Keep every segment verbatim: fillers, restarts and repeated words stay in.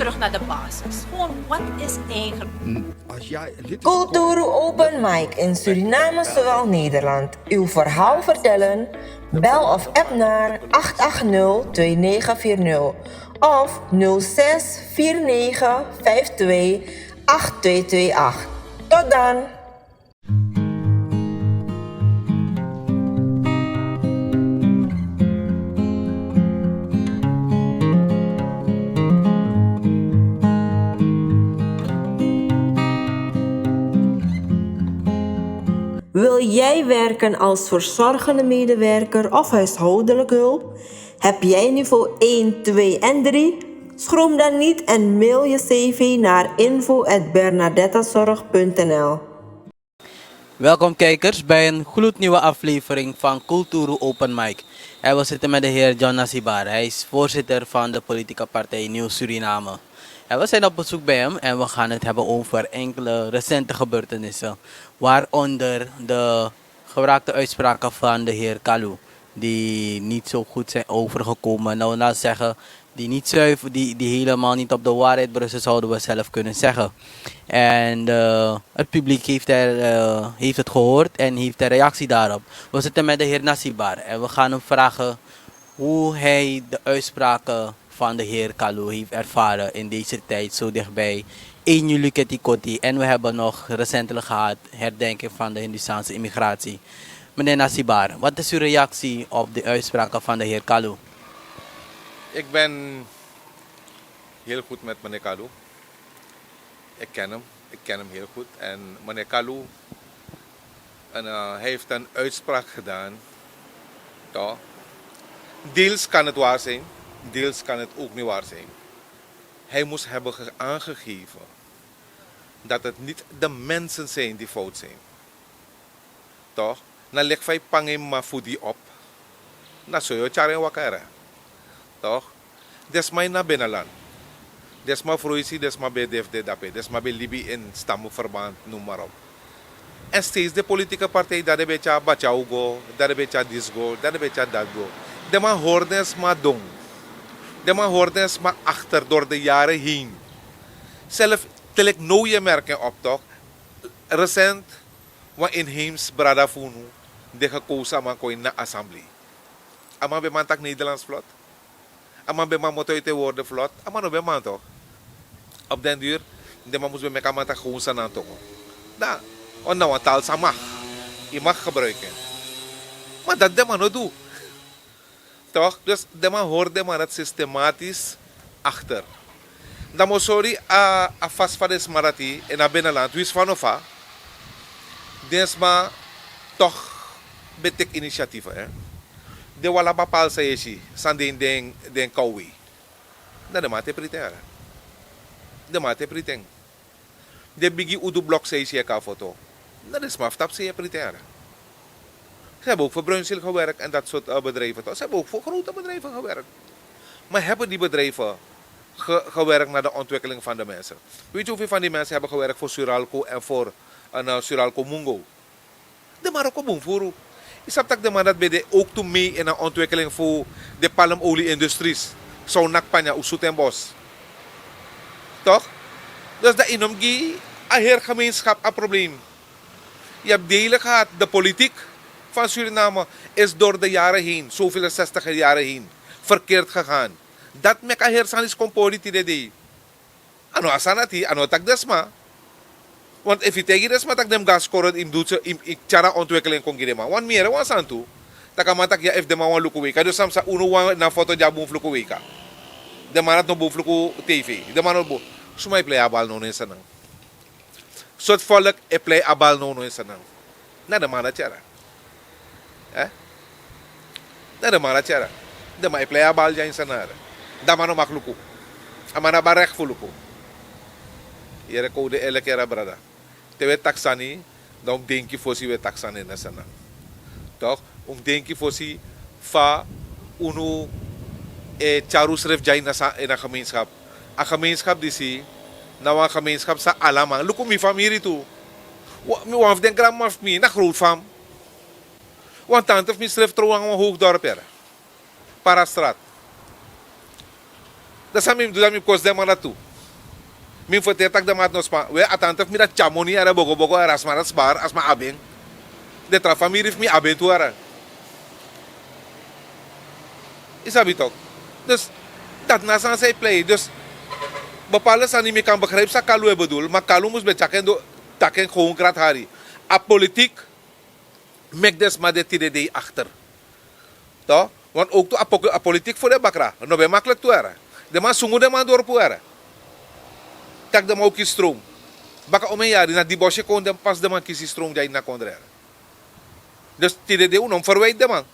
Terug naar de basis. Gewoon, wat is eigenlijk? Als jij lid is Culturu Open Mic in Suriname, zowel Nederland. Uw verhaal vertellen? Bel of app naar acht acht nul twee negen vier nul of nul zes vier negen vijf twee acht twee twee acht. Tot dan! Wil jij werken als verzorgende medewerker of huishoudelijk hulp? Heb jij niveau één, twee en drie? Schroom dan niet en mail je cv naar info at bernadettazorg punt nl. Welkom kijkers bij een gloednieuwe aflevering van Culturu Open Mic. En we zitten met de heer John Nasibar. Hij is voorzitter van de politieke partij Nieuw Suriname. En we zijn op bezoek bij hem en we gaan het hebben over enkele recente gebeurtenissen, waaronder de gewraakte uitspraken van de heer Kalu, die niet zo goed zijn overgekomen. Nou, laat zeggen, die niet zuiver, die, die helemaal niet op de waarheid berust, zouden we zelf kunnen zeggen. En eh, het publiek heeft, er, eh, heeft het gehoord en heeft een reactie daarop. We zitten met de heer Nasibar en we gaan hem vragen hoe hij de uitspraken van de heer Kalu heeft ervaren in deze tijd zo dichtbij één juli Ketikoti. En we hebben nog recentelijk gehad herdenking van de Hindustaanse immigratie. Meneer Nasibar, wat is uw reactie op de uitspraken van de heer Kalu? Ik ben heel goed met meneer Kalu. Ik ken hem. Ik ken hem heel goed. En meneer Kalu, en, eh, hij heeft een uitspraak gedaan. Toch? Deels kan het waar zijn, deels kan het ook niet waar zijn. Hij moest hebben ge- aangegeven dat het niet de mensen zijn die fout zijn. Toch? Na leki fa yu panga yu mama fu di op, na so yu o tyari en waka. Toch? Den sma ini a benalan, den sma froisi, den sma ben de fu de dape, den sma ben libi in stammenverband, noem maar op. En steeds de politieke partij, dat den ben tyari batyaw go, dat den ben tyari disi go, dat den ben tyari dati go. Den man hori den sma don. Den man hori den sma achter door de jaren heen. Zelf te leki now yu e merki en op, toch? Recent wan inheems brada fu unu, den gekozen a man kon ini a assemblee. A man ben man taki Nederlands vlot. A man ben man moto uit en woorden vlot. A man no ben man, toch? Op den duur, den man mus ben meki a man taki gewoon Sranan tongo. Dan, want na wan taal san mag, yu mag gebruiken. Maar dat den man no du. Toch? Dus den man hori den man dati systematisch achter. Dan mi o sori a, a fasi fa den sma dati ini a beneland, winsi fa no fa, den sma toch ben teki initiatief, hè. Den wala bapal san yu e si, san den, den, den kowei. Dan den man te priten, hè. Den man te priten. Den bigi udu blok san yu si e kon a foto, na den sma fu tapu sei e priten. Ze hebben ook voor Bruinzeel gewerkt en dat soort, eh, bedrijven, toch? Ze hebben ook voor grote bedrijven gewerkt. Maar hebben die bedrijven ge- gewerkt naar de ontwikkeling van de mensen? Weet je hoeveel van die mensen hebben gewerkt voor Suralco en voor een, eh, Suralco Mungo? Den man no kon bun furu. Yu sabi tak' den man dati ben de ook tu mee in a ontwikkeling fu de palmolie-industries. San un naki panya, un sutu en bos. Toch? Dus dan yu no mus gi a heri gemeenschap a probleem. Yu abi delen gehad, de politiek van Suriname is door de jaren heen, zoveel zestiger jaren heen, verkeerd gegaan. Dati meki a heri sani disi kon pori tide dei. A no a sani dati, a no taki den sma. Want efu yu taigi den sma tak' den mus go na skoro, yu mus du so, yu mus tyari a ontwikkeling kon gi den man. Want mi yere wan sani tu, tak' a man taki ya, efu den man wani luku weika, dus san mi sa, unu wani na foto di a bun fu luku weika. Den man dati no bun fu luku tv. Den man no bun. Suma e plei a bal nownow ini Sranan? Sortu folk e plei a bal nownow ini Sranan? Na den man dati, yere. Eh? Na den man dati, yere. Den man e plei a bal dya ini Sranan. Dan a man no mag luku. A man no abi a recht fu luku. Yere, kon un de eerlijk, yere, brada. Te un e taki sani, dan un mus denki fosi un e taki sani ini Sranan. Toch? Un mus denki fosi fa unu e tyari unsrefi dya ini a sa- ini a gemeenschap. A gemeenschap disi na wan gemeenschap san ala man, luku mi famiri tu. Wa- mi, wan fu den granmama fu mi na growtu fam. Wan tante fu mi srefi trow nanga wan Hoogdorper, Parastraat. Dan san mi mus du, dan mi mus kosi den man dati tu. Mi mus ferteri tak' den man no span we a tante fu mi dati tyari moni yara bogobogo yara a sma dati sbar a sma abi en. Den tra famiri fu mi abi en tu yara. Yu sabi tok'? Dus dati na a sani san yu plei dus bepaalde sani mi kan begrijpi san kalu e bedul ma kalu mus ben tyaki en du taki en gewon grat hari. A politik meki den sma de tide dei akter. Toch want ook tu a politik fu den bakra no ben maklik tu yara. Den man sungu den man dorpu yara. Tak' den man o kisi stroom. Baka omen yari na di bosi e kon den pasi den man kisi stroom di a ini a kondre yara. Dus tide dei un no mus ferwiti den man.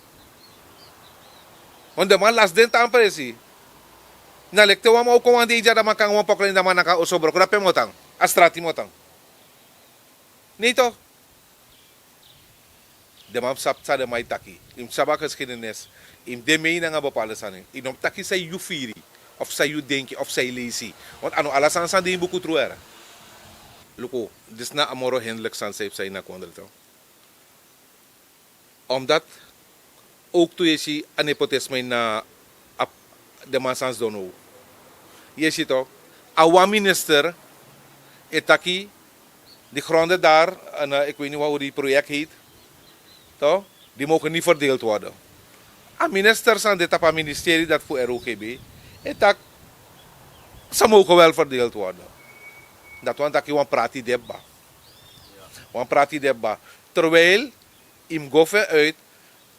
Want den man lasi den tan presi. Na leki te wan man o kon wan dei dya dan man kon nanga wan pokren dan man nanga oso broko dape motan. A strati motan. Nei tok'? Den man mus sabi san den man e taki. Yu mus sabi a geskidenis. Yu mus de mei nanga bepaalde sani yu no mus taki san yu firi of san yu denki of san yu leisi. Want a no ala sani san de ini buku tru yara. Luku, disi na a moro hendelik sani san yu psa ini a kondre tok'? Omdat ook tu yu e si a nepotisme ini a den man san sidon now. Yu e si tok'? A wan minister e taki di gronden dari en ik weet ni wan odi proyek heiti. Tok'? Di mogen ni verdeeld worden. A minister san de tapu a ministeri dati fu rogb e taki sa mogen wel verdeeld worden. Dati wani taki wan prati de bba. Wan prati de bba. Terwijl yu mus go fu en uit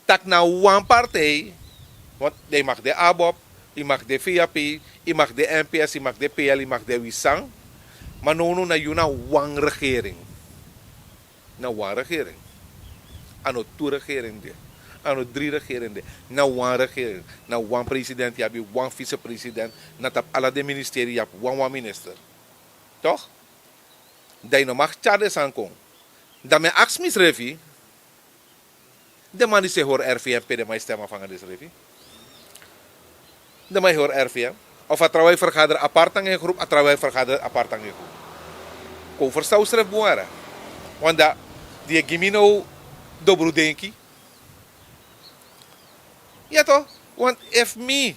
tak' na wan partij. Want dan yu mag de abob, yu mag de vap, yu mag de mps yu mag de pl yu mag de wisan. Ma nownow na yu na wan regering. Na wan regering. A no tu regering de. A no dri regering de. Na wan regering. Na wan president yu abi wan visepresident. Na tapu ala den ministeri yu abi wan wan minister. Tok'? Dan yu no mag tyari den sani kon. Dan mi e aksi misrefi. Den man disi e hori rvm pe den man e stem afu nanga den srefi. Den man e hori rvm. Of a trawan e fergaderi apart nanga en grupu a trawan e fergaderi apart nanga en grupu. Kon ferstan un srefi bun wara. Wanda di e gi mi now dobru denki. Ya to. Want efu mi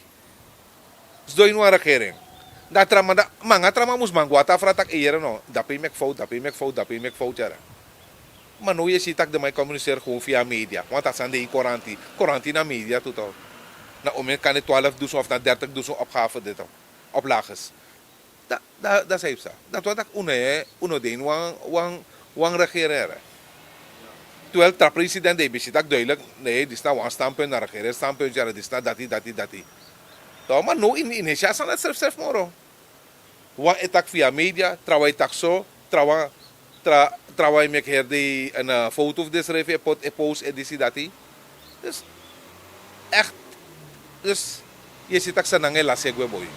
sidon ini wan regering, dan a tra man dan manga tra man mus man go a tafra tak' eyere no dape yu meki fowtu dape yu meki fowtu dape yu meki fowtu yara. Ma now yu e si tak' den man e komuniseri gewon via media want a sani de ini koranti. Koranti na media tu tok'. Na omen kan de twalfu dusun of na dertigi dusun opgafe de tok'. Oplages. Dan san yu psa dati wani tak' un no de ini wan wan wan regering yara. Terwijl tra president den yu ben si tak' duidelik, ne disi na wan standpunt na regering standpunt yara disi na dati dati dati. Ma now yu no e si a sani dati srefsrefi moro. Wan e taki via media trawan e taki so, trawan e meki heri den foto fu densrefi e poti e post e disi dati. Dus ekti dus yu e si tak' san nanga e lasi e gwe boi.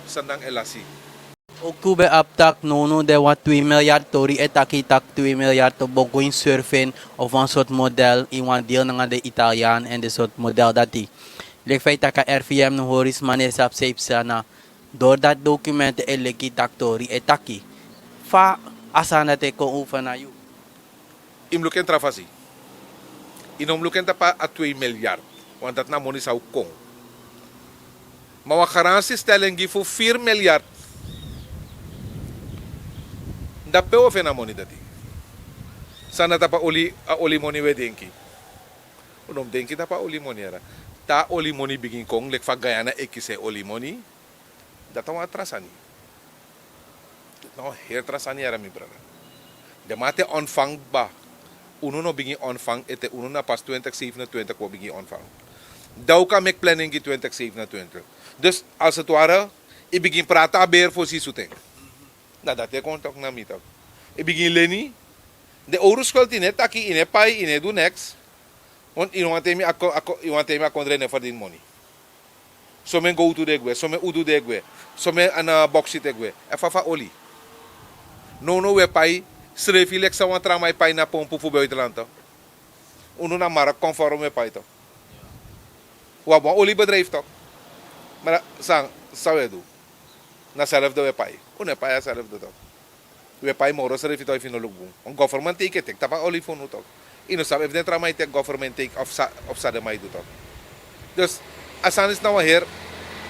San nanga e lasi. Oku ben abi tak' nownow den wan twee milyard tori e taki tak' twee milyard o bo go ini surfen of wan sortu model ini wan deel nanga den italian èn den sortu model dati. Leki fa yu taki a rvm no hori sma no e sabi san yu psa na dori dati dokumenten e leki yu tak' tori e taki fa a sani dati e kon over na yu. Yu mus luku en tra fasi. Yu no mus luku en tapu a twee milyard. Want dati na moni san o kon. Ma wan garansi stel en gi fu firi milyard. Dan pe un o feni a moni dati? San na tapu a olimoni un e denki? Un no mus denki tapu a olimoni yara. Te a olimoni bigin kon leki fa guyana e kisi en olimoni. Dati na wan tra sani. Dati na wan heri tra sani yara mi brada. Den man ati e ontvang kba. Unu no bigin ontvang ete unu na pas twintig sevenentwintig wi o bigin ontvang. Dan un kan meki planning gi twintig sevenentwintig. Dus als het ware yu bigin prati a beri fosi yu sutu en. Na dati e kon toki na mi toki. Yu bigin leni. Den owru skultu yu no e taki yu no e pai yu no e du neks. Want yu no wani taigi mi a kondre no e ferdini moni. Somen gowtu de gwe somen udu de gwe. Somen ana boksi de gwe. Èn fa fu a oli? Nownow un e pai srefi leki san wan tra man e pai na pompu fu buitenland. Unu na mark konform un e pai to. Un abi wan olibedrijfu to. Ma san san un e du? Na selfde un e pai. Un no e pai a selfde to. Un e pai moro srefi to efu yu no luku bun. Wan government teiki e teki tapu a oli fu unu tok'. Yu no sabi efu den tra man e teki government teiki of san den man e du tok'. Dus a sani disi na wan heri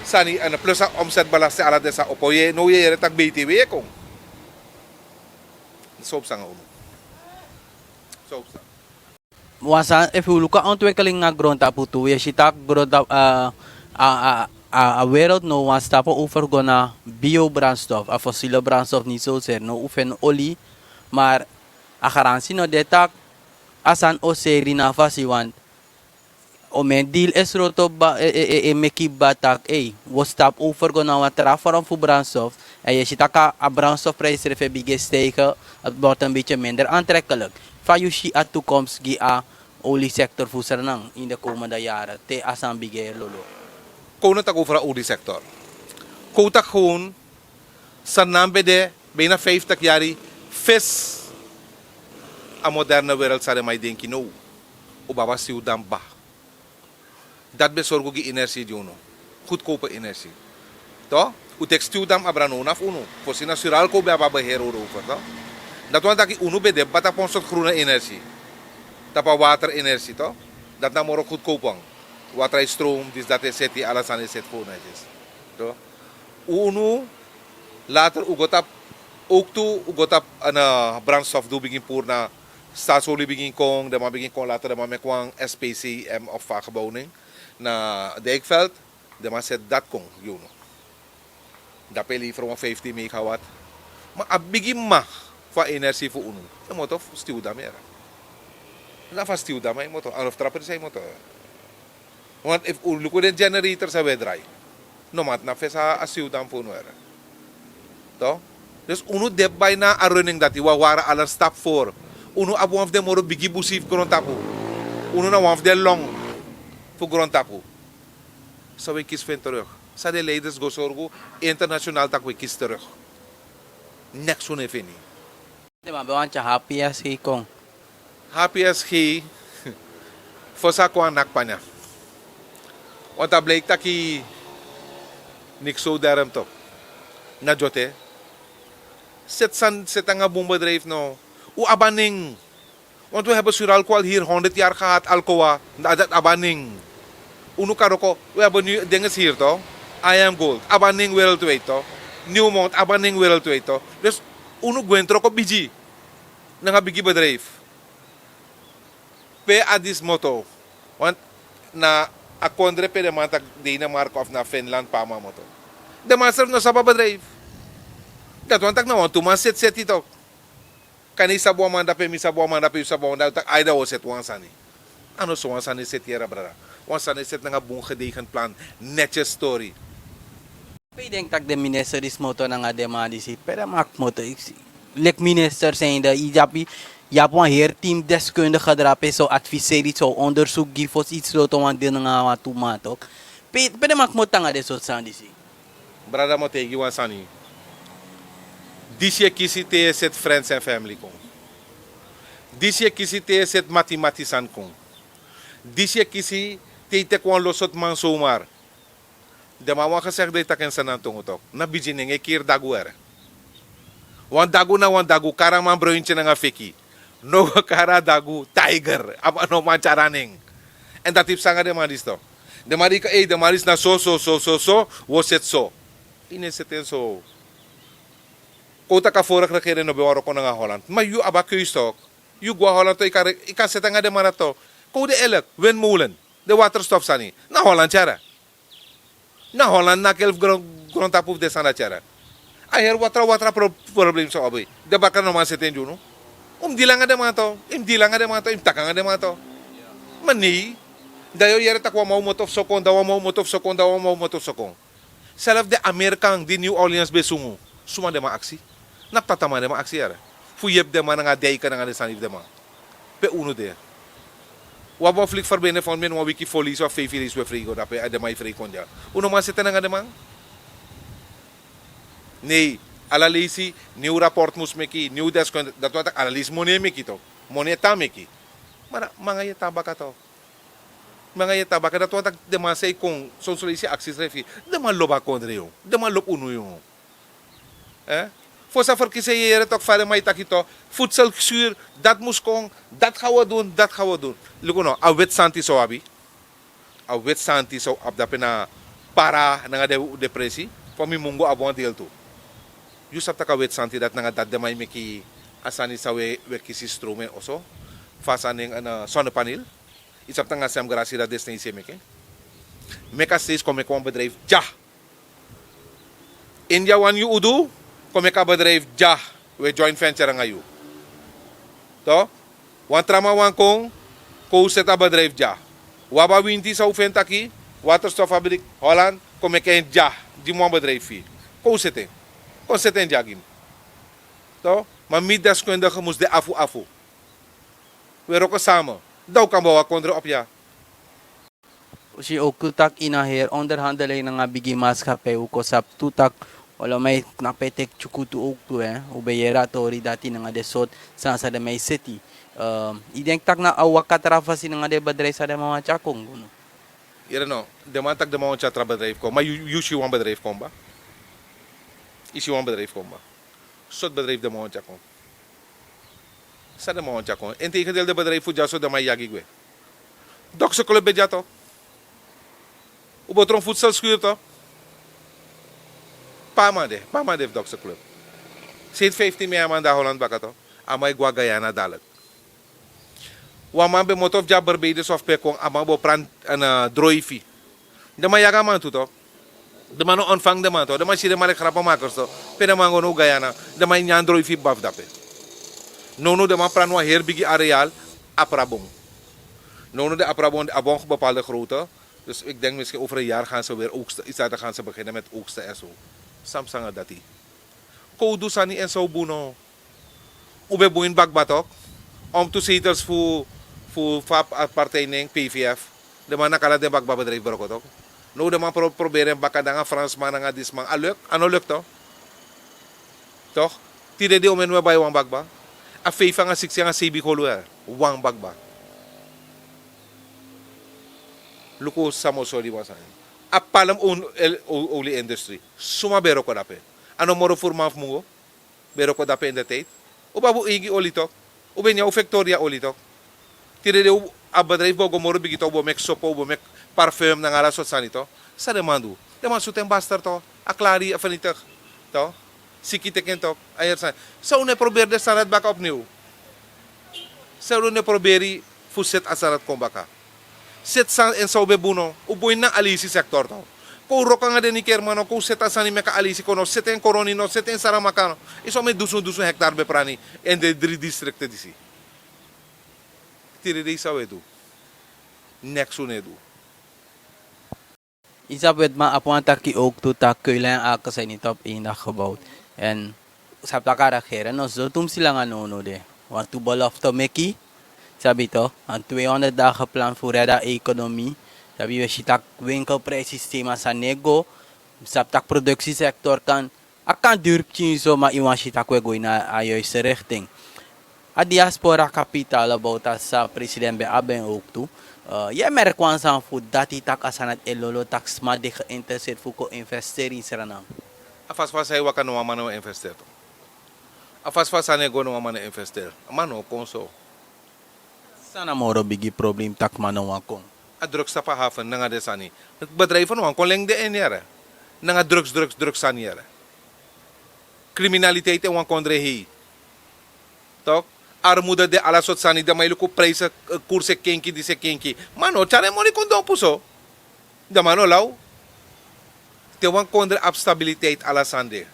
Sani, en plus a omzetbelasting, ala den sani opo. Ye, no, ye yere tak' B T W e kon. So psa nanga unu. So psa. Wan sani, efu un luku a ontwikkeling na grontapu tu, yu e si tak' grontapu, a, a, a, a, a wereld now wani stapu over go na biobrandstof, a fossiele brandstof niet zozeer, no, un feni oli, maar a garantie no de tak' a sani o seri na a fasi, want o men deal e sroto ba, e, e, e, e meki ba tak', ei, wi o stapu over go na wan tra vorm fu brandstof. En yu e si tak' a brandstofprijs srefi e bigin e stijgen, het wordt een beetje minder aantrekkelijk. Fa yu si a toekomst gi a oliesector fu Sranan in de komende jaren, te a sani bigin e lolo? Kon un taki over a oliesector. Kon un taki gewoon, Sranan ben de bijna vijftig yari fesi a moderne wereld san den man e denki now. Un ben abi a stiwdam kaba. Dati ben sorgu gi energie gi unu. Goedkope energie. Toch? Un teki stiwdam abra now na fu unu. Fosi na Suralco ben abi a beheer over, toch? Dati wani taki unu ben de kaba tapu wan sortu groene energie. Tapu a waterenergie, toch? Dati na moro goedkope wan. Watra e stroom, disi dati e seti, ala sani e seti fu unu, dus. Toch? Unu, later un go tapu, ook tu un go tapu, en, eh, brandstof di un bigin puru na Staatsolie bigin kon, den man bigin kon later, den man meki wan S P C M of fa a gebouw nen, na Dijkveld, den man seti dati kon gi unu. Dape e lever wan vijftien megawatt. Ma a bigi mma fu a energie fu unu, e moto fu stiwdam yere. Na fu a stiwdam e moto, a no fu tra presi e moto. Want efu un luku den generator san un e drai, no man, na fesi a stiwdam fu unu yere. Toch? Dus unu de kaba na a running dati, wi wara al een stap voor. Unu abi wan fu den moro bigi busi fu grontapu. Unu na wan fu den long fu grontapu. San un e kisi fu en terug? San den leiders go sorgu internationaal tak' un e kisi terug? Neks un no e feni. Den man ben wani tyari H P S G kon. H P S G, fosi a kon a naki panya. Want a blijki taki neks so derm toch. Na dyote. Seti san, seti nanga bun bedrijf no. Un abi a nen. Want we hebben Suralco al hier honderd jaar gehad, Alcoa, dat, dat abi a nen. Unu Karoko, we hebben nu dingen hier toch? I M Gold, abi a nen wereldwijd toch? Newmont, abi a nen wereldwijd toch? Dus unu gwenti wroko bigi. Nanga bigi bedrijf. Pe a disi moto. Want na a kondre pe den man taki Denemarken of na Finland pe a man moto. Den man srefi no sabi a bedrijf. Dati wani taki na wantu man seti seti toch. Kan yu sabi wan man dape, mi sabi wan man dape, yu sabi wan man dape, yu taki, ai, dan wi o seti wan sani. A no so wan sani e seti yere, brada. Wan sani e seti nanga bun gedegen plan, netjes tori. Pe yu denki tak' den minister disi moto nanga den man disi, pe den man kmoto? Leki minister zijnde, yu abi, yu abi wan heri team deskundige drape, so adviseri, so onderzoek gi fosi yu sloto wan deel nanga wantu man toch. Pe, pe den man kmoto nanga den sortu sani disi? Brada, mi o taigi yu wan sani. Disi e kisi te yu e seti friends en family kon. Disi e kisi te yu e seti mati mati sani kon. Disi e kisi te yu teki wan lo sortu man zomaar. Den man wan gezegde e taki en Sranan tongo toch. Na bigi nen e kiri dagu yere. Wan dagu na wan dagu, kari a man bruintye nanga feki. No go kari a dagu tiger. A man no man tyari a nen. Èn dati psa nanga den man disi toch. Den man disi, ei, den man disi na so, so, so, so, so, wi o seti so. Yu no e seti en so. Kon un taki a vorige regering no ben wani wroko nanga Holland. Ma yu abi a keus toch. Yu go na Holland toch, yu kan re-, yu kan seti nanga den man dati toch. Kon un de eerlijk, windmolen, den waterstof sani. Na Holland tyari. Na Holland na a kel fu gron-, grontapu fu den sani dati yere. A heri watra, watra pro-, problem san un abi. Den bakra no man seti en gi unu. Un mus deal nanga den man toch. Yu mus deal nanga den man toch. Yu mus taki nanga den man toch. Ma nee. Dan yu o yere tak' wan man o moto fu so kon, dan wan man o moto fu so kon, dan wan man o moto fu so kon. Zelfs den Amerikan di New Orleans ben sungu. Suma den man aksi? Na ptataman den man aksi yere. Fu yepi den man nanga a dijken nanga den sani fu den man. Pe unu de? Un abi wan vliegverbinding van min wan wiki, fo leisi, wan feifi leisi un e frei go dape, èn den man e frei kon dya. Un no man seti nanga den man. Nee, ala leisi, nieuw rapport mus meki, nieuw deskundige, dati wani taki ala leisi moni e meki toch. Moni e tan meki. Ma dan, manga yu e tan baka toch. Manga yu e tan baka, dati wani taki den man san e kon, soms leisi aksi srefi. Den man lobi a kondre, yu. Den man lobi unu, yu. Eh? Fosi a verkiezing yu e yere toch fa den man e taki toch. Voedselzuur, dati mus kon, dati gaan we doen, dati gaan we doen. Luku no, a weti santi san un abi. A weti santi san un abi dape na Para nanga den depresi, fa mi mungu abi wan deel tu. Yu sabi tak' a weti santi dati, nanga dati den man e meki a sani san wi e kisi stromu en oso, fa a sani en, sonnepaneel. Yu sabi tak' nanga semgrasi dati desnei si e meki en. Meki a steeds kon meki wan bedrijf dya. India wani yu udu, kon meki a bedrijf dya. Wi e joint venture nanga yu. Tok, wan tra man wani kon, kon un seti a bedrijf dya. Un abi a winti san un feni taki, waterstoffabriek Holland, kon meki en dya. Gi mi wan bedrijf fu yu. Kon un seti en. Kon seti en dya gi mi. Tok, ma mi deskundige mus de afu afu. Wi e wroko sama. Dan un kan bow a kondre opi ya. Un si owktu tak' ini a heri onderhandeling nanga bigi maatskappij un kon sabi tu tak' olo mi e knapu e teki tyuku tu owktu, un ben yere a tori dati nanga den sortu sani san den man e seti. Yu denki tak' na a waka tra fasi nanga den bedrijf san den man wani tyari kon? Yere no, den man taki den man wani tyari tra bedrijf kon, ma yu si wan bedrijf kon kba? Yu si wan bedrijf kon kba? Sortu bedrijf den man wani tyari kon? San den man wani tyari kon? Integendeel, den bedrijf fu dyaso den man e yagi gwe. Dokse club ben dya tok. Un bo tron futsal skuri tok. Pe a man de, pe a man de fu dokse club? Seti fiftin mei a man de a Holland baka tok. A man e go na Guyana dadilik. Wan man ben moto fu dya Barbados of pe kon, a man bo pran droifi. Den man yagi a man tu tok. Den man no ontfangi den man tok. Den man si den man leki grapenmakers tok. Pe den man go now? Guyana. Den man e nyan droifi baba fu dape. Nownow den man pran wan heri bigi areal, Aprabon. Nownow den Aprabon, a bon bepaalde grootte. Dus ik denk misschien over een jaar gaan ze weer oogsten. Iets later gaan ze beginnen met oogsten en zo. San psa nanga dati? Kon un du sani èn san un bun no? Un ben bun ini bakba tok. Omtu zetels fu, fu fa a partij nen, P V F. Den man naki ala den bakba bedrijf broko tok. Now den man pro-, proberi en baka nanga Fransman nanga disi man. A luk? A no luk tok. Tok. Tide dei omeni un e bai wan bakba. A feifi nanga siksi nanga seibi kolu, wan bakba. Luku san mi o sori wan sani. A palm o-, el-, o-, olie industrie. Suma ben e wroko dape? A no moro furu man fu mungo ben e wroko dape in de tijd. Un ben abi un eigi oli tok. Un ben nyan un fektori a oli tok. Tide dei a bedrijf bo go moro bigi tok, bo meki sopo, bo meki parfum nanga ala sortu sani tok. San den man du? Den man sutu en baster tok. A klari, a fenitig tok. Siki teki en tok. A heri sani. San un no e proberi den sani dati baka opnieuw? San un no e proberi fu seti a sani dati kon baka? Seti san èn san un ben bun no? Un bun ini a aleisi sektor tok. Kon un wroko nanga den nikerman no, kon un seti a sani meki a aleisi kon no, seti en Koroni no, seti en Saramaka no. Yu si omeni dusun dusun hectare ben prani ini den dri distrikte disi. Tide dei san un e du? Neks un no e du. Yu sabi wetiman, a abi wan taki owktu tak' Keulen en Aken zijn niet op één dag gebouwd. Èn sabi tak' a regering no sidon tu musi langa nownow de. Wantu belofte meki, sabi tok, wan tweehonderd dagen plan fu red a ekonomi. Sabi, wi e si tak' winkelprijssysteem a sani e go. Sabi tak' produksisektor kan, a kan duru pikinso, ma yu wani si tak' wi e go ini a juiste richting. A diaspora kapitaal, about a san president ben abi en owktu. Yu e merki wan sani fu dati tak' a sani dati e lolo, tak' sma de geïnteresseerd fu kon investeri ini Sranan? A fasi fa a sani e waka, no wan man no e investeri tok. A fasi fa a sani e go, no wan man no e investeri. A man no o kon so. San na moro bigi problem tak' man no wani kon? A drugs tapu a haven nanga den sani. Bedrijf no wani kon len den ini yere. Nanga drugs, drugs, drugs sani yere. Kriminaliteit ini wan kondre hei. Tok, armoede de, ala sortu sani. Den man e luku prijse, eh, koersi e kenki, disi e kenki. Man no o tyari en moni kon dompu so. Den man no law. Te wan kondre abi stabiliteit, ala sani de,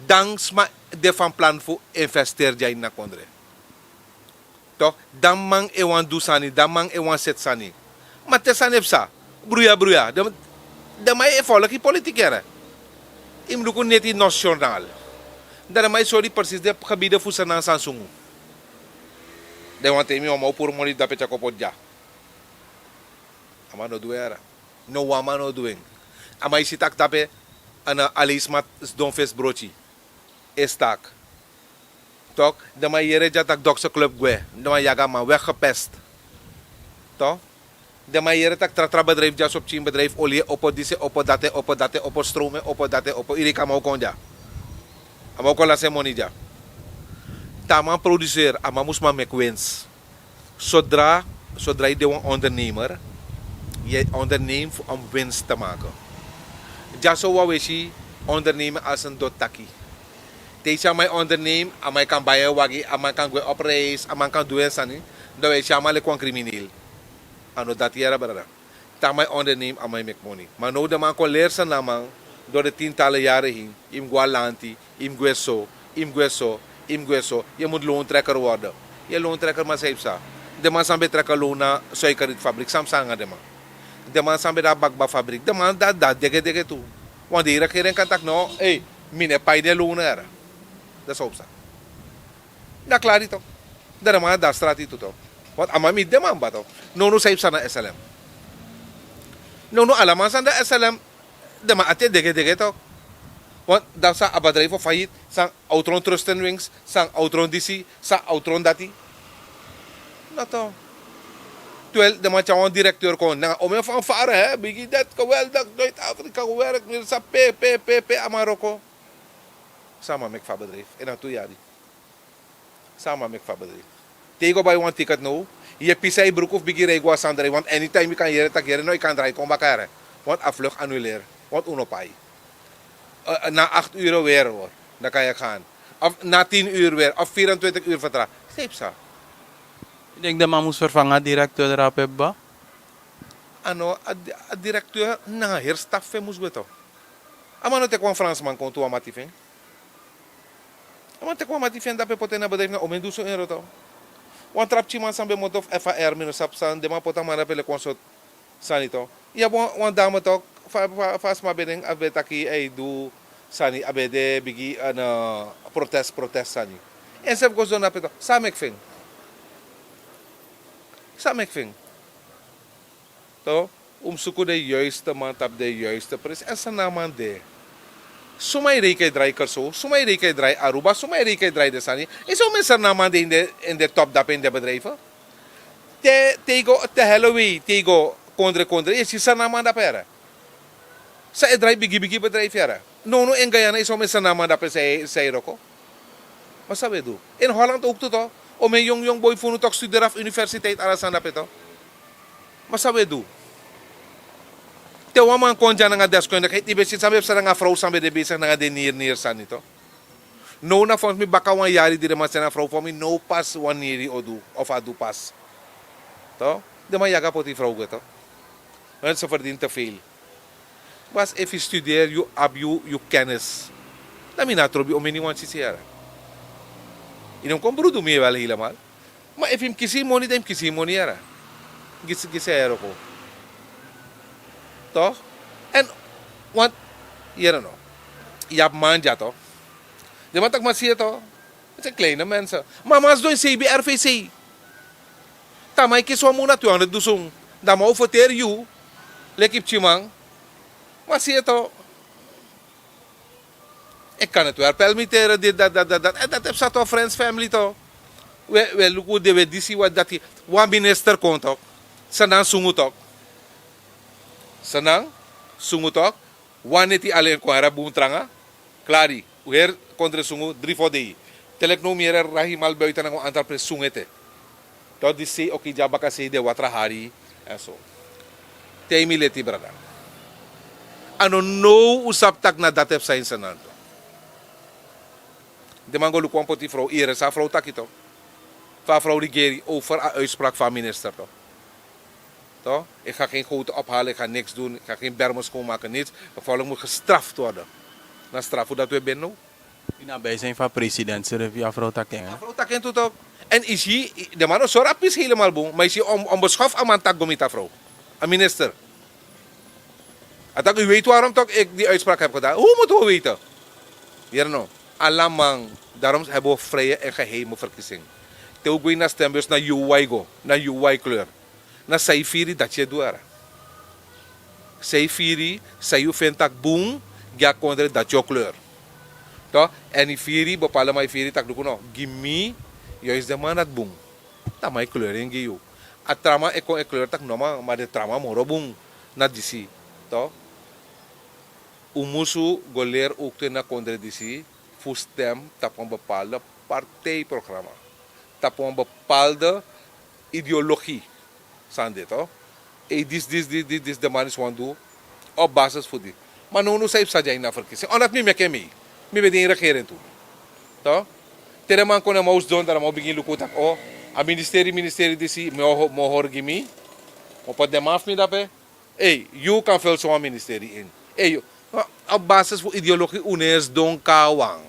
dan sma de van plan fu investeri dya ini a kondre. Tok, dan man e wani du sani, dan man e wani seti sani. Ma te sani e psa, bruya bruya, den, den man e folki politiki yere. Yu mus luku neti Nos Journal. Dan den man e sori precies den gebieden fu Sranan san sungu. Den wan taigi mi wan man o puru moni dape, tyari kon poti dya. A man no du en yere. No wan man no du en. A man e si tak' dape, a no, aleisma sidon fesi broti. Estak. Tok, den man e yere dya tak' Dokse Club gwe. Den man yagi a man, weggepest. Tok. Den man e yere tak' tra tra bedrijf dya, so pikin bedrijf, oli e opo, disi e opo, dati e opo, dati e opo, stroom e opo, dati e opo, yu denki a man o kon dya? A man o kon lasi en moni dya. Te a man produseri, a man mus man meki winst. Zodra, zodra yu de wan ondernemer, yu onderneem fu om winst te maken. Dyaso wan wesi ondernemen als en doti taki. Te yu si a man e ondernemen, a man kan bai en wagi, a man kan gwe op reis, a man kan du en sani. Dan wi e si a man leki wan krimineel. A no dati yere, brada. Te a man e ondernemen, a man e meki moni. Ma now den man kon leri Sranan man, dori de tintalen yari hin, yu mus go na lanti, yu mus gwe so, yu mus gwe so, yu mus gwe so, yu mus loontrekker worden. Yu e loontrekker, ma san yu psa? Den man san ben trek a loon na suikerrietfabriek, san psa nanga den man? Den man san ben de na bakbafabriek, den man dati, dati degedege tu. Want de regering kan taki no, ei, mi no e pai den loon yere. Dati san o psa. Dan klari tok. Dan den man de na strati tu tok. Want a man miti den man kaba tok. Nownow san yu psa na S L M? Nownow ala man san de na S L M, den man ati e degedege tok. Want dan san, a bedrijf o failliet, san, a o tron Trustenwings, san, a o tron disi, san, a o tron dati. No tok. Terwijl den man tyari wan directeur kon nanga omeni fanfare, hè, bigi, dat geweldig, Zuid-Afrika gewerkt, mi sa pe, pe, pe, pe, a man wroko. San a man meki fu a bedrijf? En na tu yari. San a man meki fu a bedrijf? Te yu go bai wan ticket now, yu e pisi na yu bruku fu bigin rei go na Sandra, want anytime yu kan yere taki yere no, yu kan drai kon baka yere. Want a vlucht annuleer, want un no pai. Eh, na acht uur weer hoor, dan kan je gaan. Of na tien uur weer, of vierentwintig uur vertraging. San yu psa? Yu denki den man mus vervangen a directeur drape, baba? A no, a di-, a directeur nanga heri staf fu en mus gwe tok. A man no teki wan Fransman kon tu, wan mati fu en. A man teki wan mati fu en, dape poti en na bedrijf, na omeni dusun euro tok. Wan tra pikinman san ben moto fu F A R, mi no sabi san, den man poti a man dape leki wan sortu sani tok. Yu abi wan, wan dame tok, fa, fa, fa a sma ben de, a ben taki a e du sani, a ben de bigi, eh, protest, protest sani. Ensrefi go sidon dape tok. San a meki fu en? San a meki fu en? Tok, un mus suku den juiste man tapu den juiste presi. En Sranan man de. Suma e reiki e drai Kòrsou, suma e reiki e drai Aruba, suma e reiki e drai den sani. Yu si omeni Sranan man de ini den, ini den top dape, ini den bedrijf. Te, te yu go te Halloween, te yu go kondre kondre, yu e si Sranan man dape yere. San e drai bigi bigi bedrijf yere. Nownow ini Guyana yu si omeni Sranan man dape san e, san e wroko. Ma san wi e du? Ini Holland ook tu tok. Omeni yongu yongu boi fu unu tok studeri na universiteit, ala sani dape tok. Ma san wi e du? Te wan man kon dya nanga deskundigheid, yu ben si san ben psa nanga a frow san ben de bezig nanga den niri niri sani tok. Now na, volgens mi, baka wan yari di den man seni a frow, fu mi now pas wan niri o du, of a du pas. Tok? Den man yagi a poti frow gwe tok. Want ze verdient te veel. Basi, efu yu studeri, yu abi yu, yu kennis, dan mi no e trobi omeni wan sisi yere. Yu no mus kon brudu mi wel helemaal. Ma efu yu mus kisi yu moni, dan yu mus kisi yu moni yere. Gi, gi san yu e wroko. Tok? En, want, yere no, yu abi man dya tok. Den man taki, ma si yu tok. Disi kleine mensen. Ma a man sidon ini C B R V C. Te a man e kisi wan mun na tu handel dusun, dan a man o ferteri yu leki pikinman. Ma si yu tok. Ik kan het wel permitteren, dit, dat, dat, dat, dat. En dat heb sa tok, friends, family tok. We, we luku de, we disi, wat dati. Wan minister kon tok. Sranan sungu tok. Sranan sungu tok. Wan neti alen kon, a bun tranga. Klari. Un heri kondre sungu dri fo dei. Te leki now mi yere Rahimal buiten nanga wan antal presi sungu ete. Tok, di sei, oké, dya baka sei de watra hari. En so. Te yu mi leti, brada. A no now un sabi taki na dati e psa ini Sranan tok. Den man go luku wan poti frow, yu yere san a frow taki tok. Fa a frow regeer over a uitspraak van a minister tok. Toch? Ik ga geen goten ophalen, ik ga niks doen, ik ga geen bermen schoonmaken, niets. Bevolking moet gestraft worden. Na strafu dat we binnen. Yu na bijzijn fu a president srefi, a frow taki en, hè? A frow taki en tu tok. En yu si, den man no sori a pisi helemaal bun, ma yu si on, onbeschoft a man taki go miti a frow. A minister. A taki, u weet waarom toch ik die uitspraak heb gedaan? Hoe moeten we weten? Hier no. Ala man, daarom hebben we vrije en geheime verkiezing. Te u go ini a stembus, na yu wai go, na yu wai kleur. Na san yu firi, dati yu e du, yere. San yu firi, san yu feni taki bun gi a kondre, dati yu o kleur. Toch? Èn yu firi, bepaalde man e firi taki luku no, gi mi, juist den man dati bun. Dan a man e kleur en gi yu. A tra man e kon e kleur taki no man, ma den tra man moro bun na disi. Toch? Un musu go leri ook tu ini a kondre disi fu stem tapu wan bepaalde partijprogramma, tapu wan bepaalde ideologie. San de, toch? Ei, disi, disi, disi, disi, disi den man disi wani du op basis fu di. Ma nownu san yu psa dya ini a ferkisi omdat mi meki en mei. Mi ben de ini regering tu. Te den man kon na mi owsdon dan a man o bigin luku tak' o, a ministeri ministeri disi mi o hori gi mi. Mi o poti den man fu mi dape. Ei, yu kan felsi wan ministeri ini. Ei, a basis fu ideologi un no e sidon kon na wan.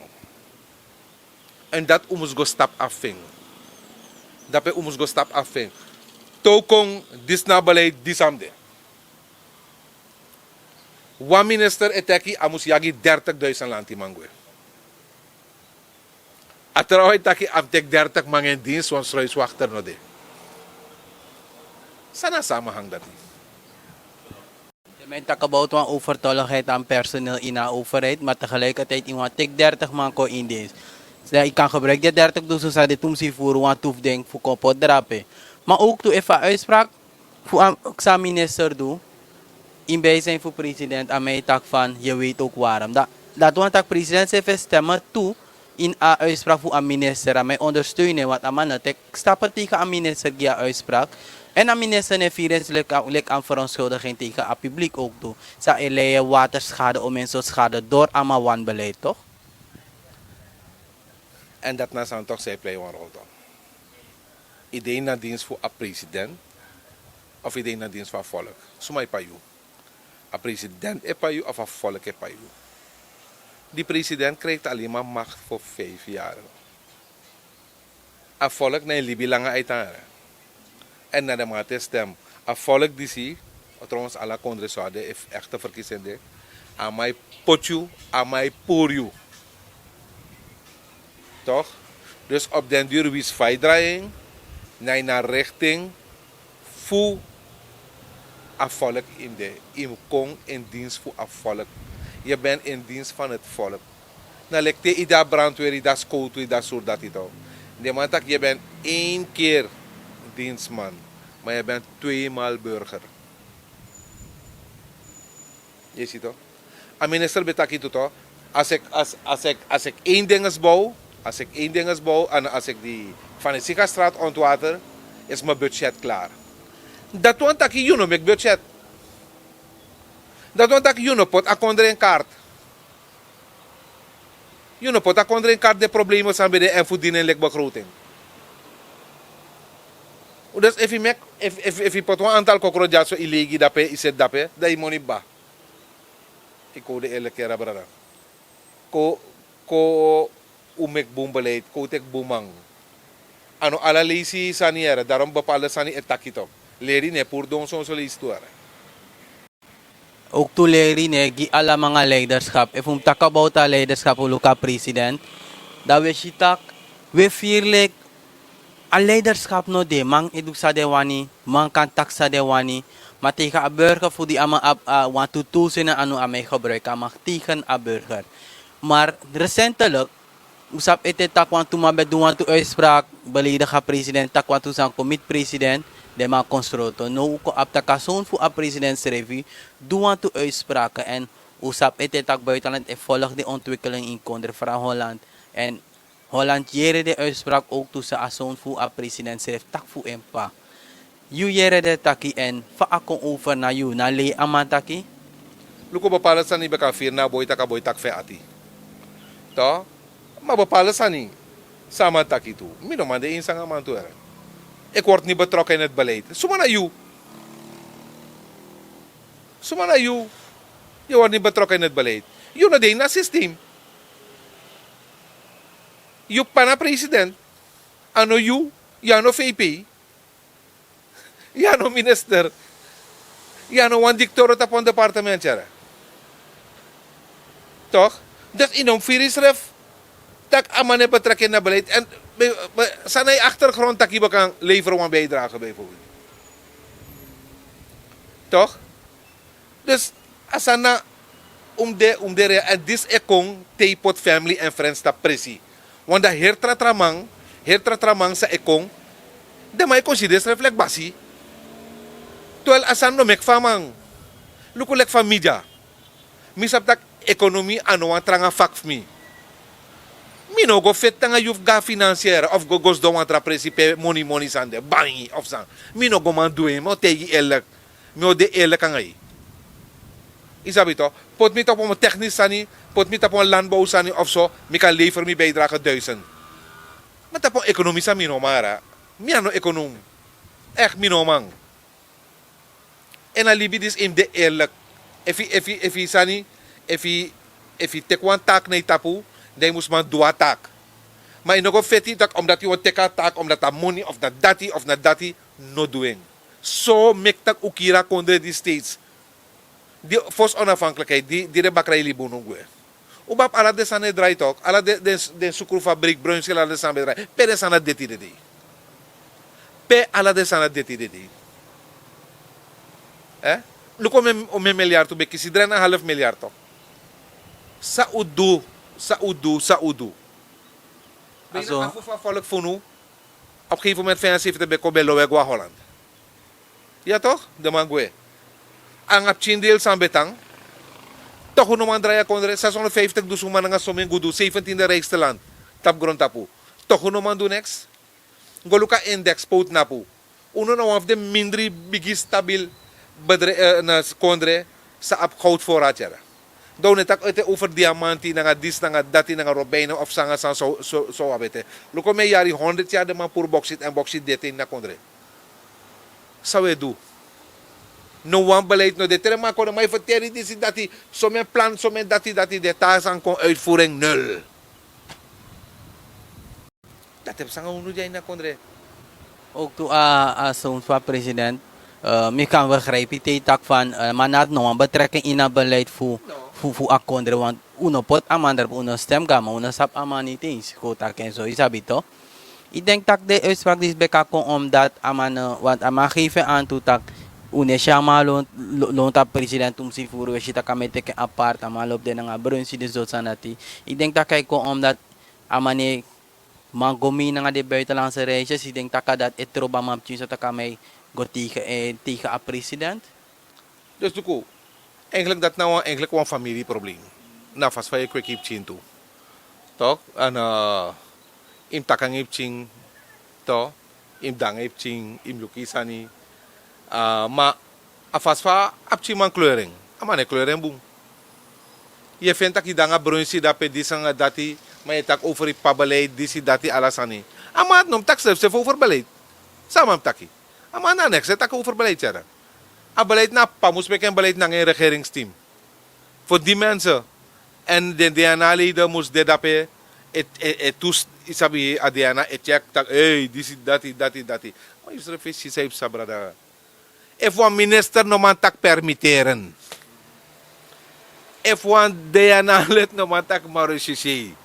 Èn dati un mus go stapu a fu en. Dape un mus go stapu a fu en. Te un kon, disi na a beleid di san mus de. Wan minister e taki a mus yagi dertig duisen lantiman gwe. A trawan e taki a mus teki dertig man en dinsi wan struiswakter no de. San na a samenhang dati? Te men taki about wan overtolligheid aan personeel in a overheid maar tegelijkertijd in wan tik dertig man kon in dienst. Dan yu kan gebruik di dertig dusun san de tumsi furu wan tuf ding fu kon poti drape. Maar ook tu efu a uitspraak fu a san minister du in bijzijn fu president a mi e taki van yu weet ook waarom. Dati wani tak' president srefi e stemmen tu in a uitspraak fu a minister a mi e ondersteunen want a man no teki stappen tegen a minister gi a uitspraak. Èn a minister no e firi en leki a verontschuldiging tegen a publiek ook tu. San e lei waterschade o mensoschade dori a man wanbeleid toch? Èn dati na sani tok' san e plei wan rol tok'. Yu de ini a diensi fu a president of yu de ini a diensi fu a volk? Suma e pai yu? A president e pai yu of a volk e pai yu? Di president krijgt alinma makti fu vijf yari. A volk na en libi langa a e tan. Èn na den man te stem. A volk disi, trouwens ala kondre so a de efu ekte ferkisi en de, a man e poti yu, a man e puru yu. Tok'? Dus op den duru wisi fa yu drai en na ini a rikting fu a volk yu mus de. Yu mus kon in diensi fu a volk. Yu ben in diensi fan heti volk. Na leki te yu de a brantweri yu de a skowtu yu de a surdati tok'. Den man taki yu ben en keri dinsman, ma yu ben tweemal burger. Yu e si tok'? A minister ben taki tu tok', as ek as as ek as ek en dinges bow, as ek en dinges bow an as ek di van de sika strat ontwater, is mi budget klar. Dati wani taki yu no meki budget. Dati wani taki yu no poti a kondre en kart. Yu no poti a kondre en kart de problema san ben de èn fu dini en leki begroting. Dus efu yu meki efu yu poti wan antal kokro dyaso yu leigi dape yu seti dape dan yu moni kba. Yu kon de erliki yara brada. Kon kon un meki bun beleid kon un teki bun man. A no ala leisi sani yara darom bepalde sani e taki tok'. Leri no e puru don sonso leisi tu yara. Ook tu leri ne gi ala man a leiderschap efu un mus taki about a leiderschap un luku a president. Dan un e si tak' un e firi leki a leiderschap no de man e du san den wani. Man kan taki san den wani. Ma tegen a burger fu di a man abi wantu tools ini a anu a mi e gebruiki a man tegen a burger. Maar recentelijk un sabi ete tak' wantu man ben du wantu uitspraak, beleidigi a president tak' wantu sani kon miti president. Den man kon sroto now un kon abi tak' a sown fu a president srefi du wantu uitsprake èn un sabi ete tak' buitenland e folgi den ontwikeling ini kondre fran holland. Èn holland yere den uitspraak owk tu san a sown fu a president srefi taki fu en p'pa. Yu yere den taki èn fa a kon over na yu na lei a man taki. Luku bepalde sani yu ben kan firi na a boi tak' a boi taki fu en ati. Ma bepalde sani san a man taki tu. Mi no man de ini sanga a man tu. Eki wortu ni betrokken ini heti beleid suma na yu? Suma na yu? Yu wortu ni betrokken ini heti beleid. Yu no de ini a sistem. Yu p'pa na president. A no yu. Yu a no vp. Yu a no minister. Yu a no wan diktoro tapu wan departement yara. Tok'? Dus yu no mus firi yusrefi tak' a man e betreki ini a beleid èn san na yu aktergrond tak' yu ben kan lever wan bijdrage bijvoorbeeld. Tok'? Dus a sani na un mus de un mus de real èn disi e kon te yu poti family èn friends tapu presi. Want dan heri tra tra man heri tra tra man san e kon. Den man e konside srefi leki basi. Terwijl a sani no meki fu a man. Luku leki fa mi dya. Mi sabi tak' ekonomi a no wan tranga fak fu mi. Mi no go feti nanga yu fu go na finansiere of go go sidon wan tra presi pe moni moni sani de banyi of sani. Mi no go man du en mi o taigi yu erliki. Mi o de erliki nanga yu. Yu sabi to, poti mi tapu wan teknisi sani, poti mi tapu wan landbow sani of so, mi kan lever mi bijdrage duisend. Ma tapu wan ekonomi sani mi no man, mi a no ekonom. Echt, mi no man. En a libi disi yu mus de eerlik. Efu yu efu yu efu yu sani, efu yu efu yu teki wan taki na yu tapu, dan yu mus man du a taki. Ma yu no go feti yu taki omdati yu wani teki a taki omdati a moni of na dati of na dati. No du en. So meki tak' un kiri a kondre di steeds. Di fosi onafhanklikheid di di den bakra e libi unu gwe. Un ben abi ala den sani e drai tok ala den den den sukru fabrik bruinskil ala den sani ben e drai. Pe den sani dati de dei? Pe ala den sani dati de dei? Luku, un men miliard un ben kisi drai na half miliard tok. San un du? San un du san un du? Bina afu fu a folk fu unu. Op gegeven moment fensi fu den ben kon ben lowe go na holland. Ya tok den man gwe. Nanga pikin deel san ben tan. Tok un no man drai a kondre seshonderdvijftig dusun man nanga somen gudu seifentin de rijkste land tapu grontapu. Tok un no man du neks. Go luku a indeks poutnapu. Unu na wan fu den mindri bigi stabil bedrijf na kondre. San abi goud voorraad yara. Dan un no e taki ete over diamanti nanga disi nanga dati nanga robijnen of sanga san so un abi ete. Luku mi e yari honderd yari den man puru boksit èn boksit de te ini a kondre. San un e du? No wan beleid no de te den man kon den man e ferteri disi dati. Somen plan somen dati dati de taa sani kon uitvoering nul. Dati e psa nanga unu di a ini a kondre. Ook tu a a sound fu a president. Mi kan begrijpi te yu taki fan a man no abi no wan betrekking ini a beleid fu fu a kondre want un no poti a man drape un no stem go a man un no sabi a man niti en si kon taki en so yu sabi to. Yu denki tak' den uitspraak disi ben kan kon omdati a man want a man gefi en antu tak' un no e si a man lontu a president un mus si furu un e si tak' a man e teki en apart a man lobi de nanga brunsidi so sani dati. Yu denki tak' a e kon omdati a man no e man go mei nanga den buitenlandse reisers yu denki tak' a dati e trobi a man pikin so tak' a man e go tegen a president? Dus luku, eigenlik dati na wan eigenlik wan famili problem. Na a fasi fa yu e kweki yu pikin tu. Tok èn yu mus taki nanga yu pikin. Tok yu mus de nanga yu pikin yu mus luku yu sani. Ma a fasi fa a pikinman kleur en a man no e kleur en bun. Yu e feni tak' yu de nanga brunsidi dape disi nanga dati. Ma yu e taki over yu p'pa beleid disi dati ala sani. A man no mus taki srefsrefi over beleid. San a man mus taki? A man na neks e taki over beleid tyara. A beleid na a p'pa mus meki en beleid nanga en regeringsteam. Fu di mense èn den dna leide mus de dape. E tu yu sabi a dna e tyeki tak' ei disi dati dati dati. Ma yu srefi e si san yu psa brada. Efu wan minister no man taki permiteren. Efu wan dna leti no man taki marosisi.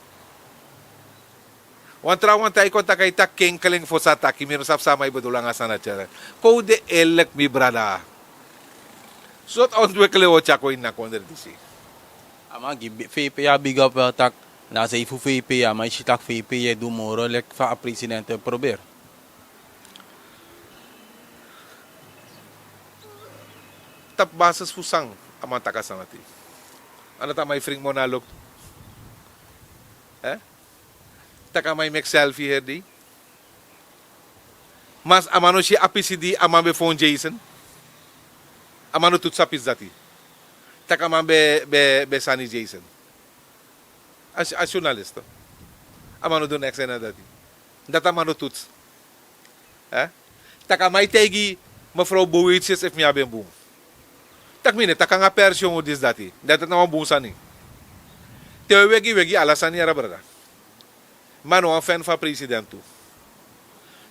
Wan trawan tan yu kon taki a yu taki kenkeling fosi a taki mi no sabi san a man e bedul nanga a sani dati. Kon un de eerlik mi brada. Sortu ontwikkeling un o tyari kon ini a kondre disi? A man gi vp a bigi op wel tak' na a sei fu vp a man e si tak' vp e du moro leki fa a president e probeer. Tapu basis fu san a man taki a sani dati? A dati a man e fringi moni na loktu. Tak' a man e meki selfi heri dei. Ma a man no si a pisi di a man ben fon jason. A man no tutsu a pisi dati. Tak' a man ben sani jason. A journalist. A man no du neks en na dati. Dati a man no tutsu. Tak' a man e taigi mefrow bowitsis efu mi abi en bun. Tak' mi no e taki nanga persi yongu disi dati dati na wan bun sani. Te un e wegi wegi ala sani yara brada. Ma a no wan fen fu a president tu.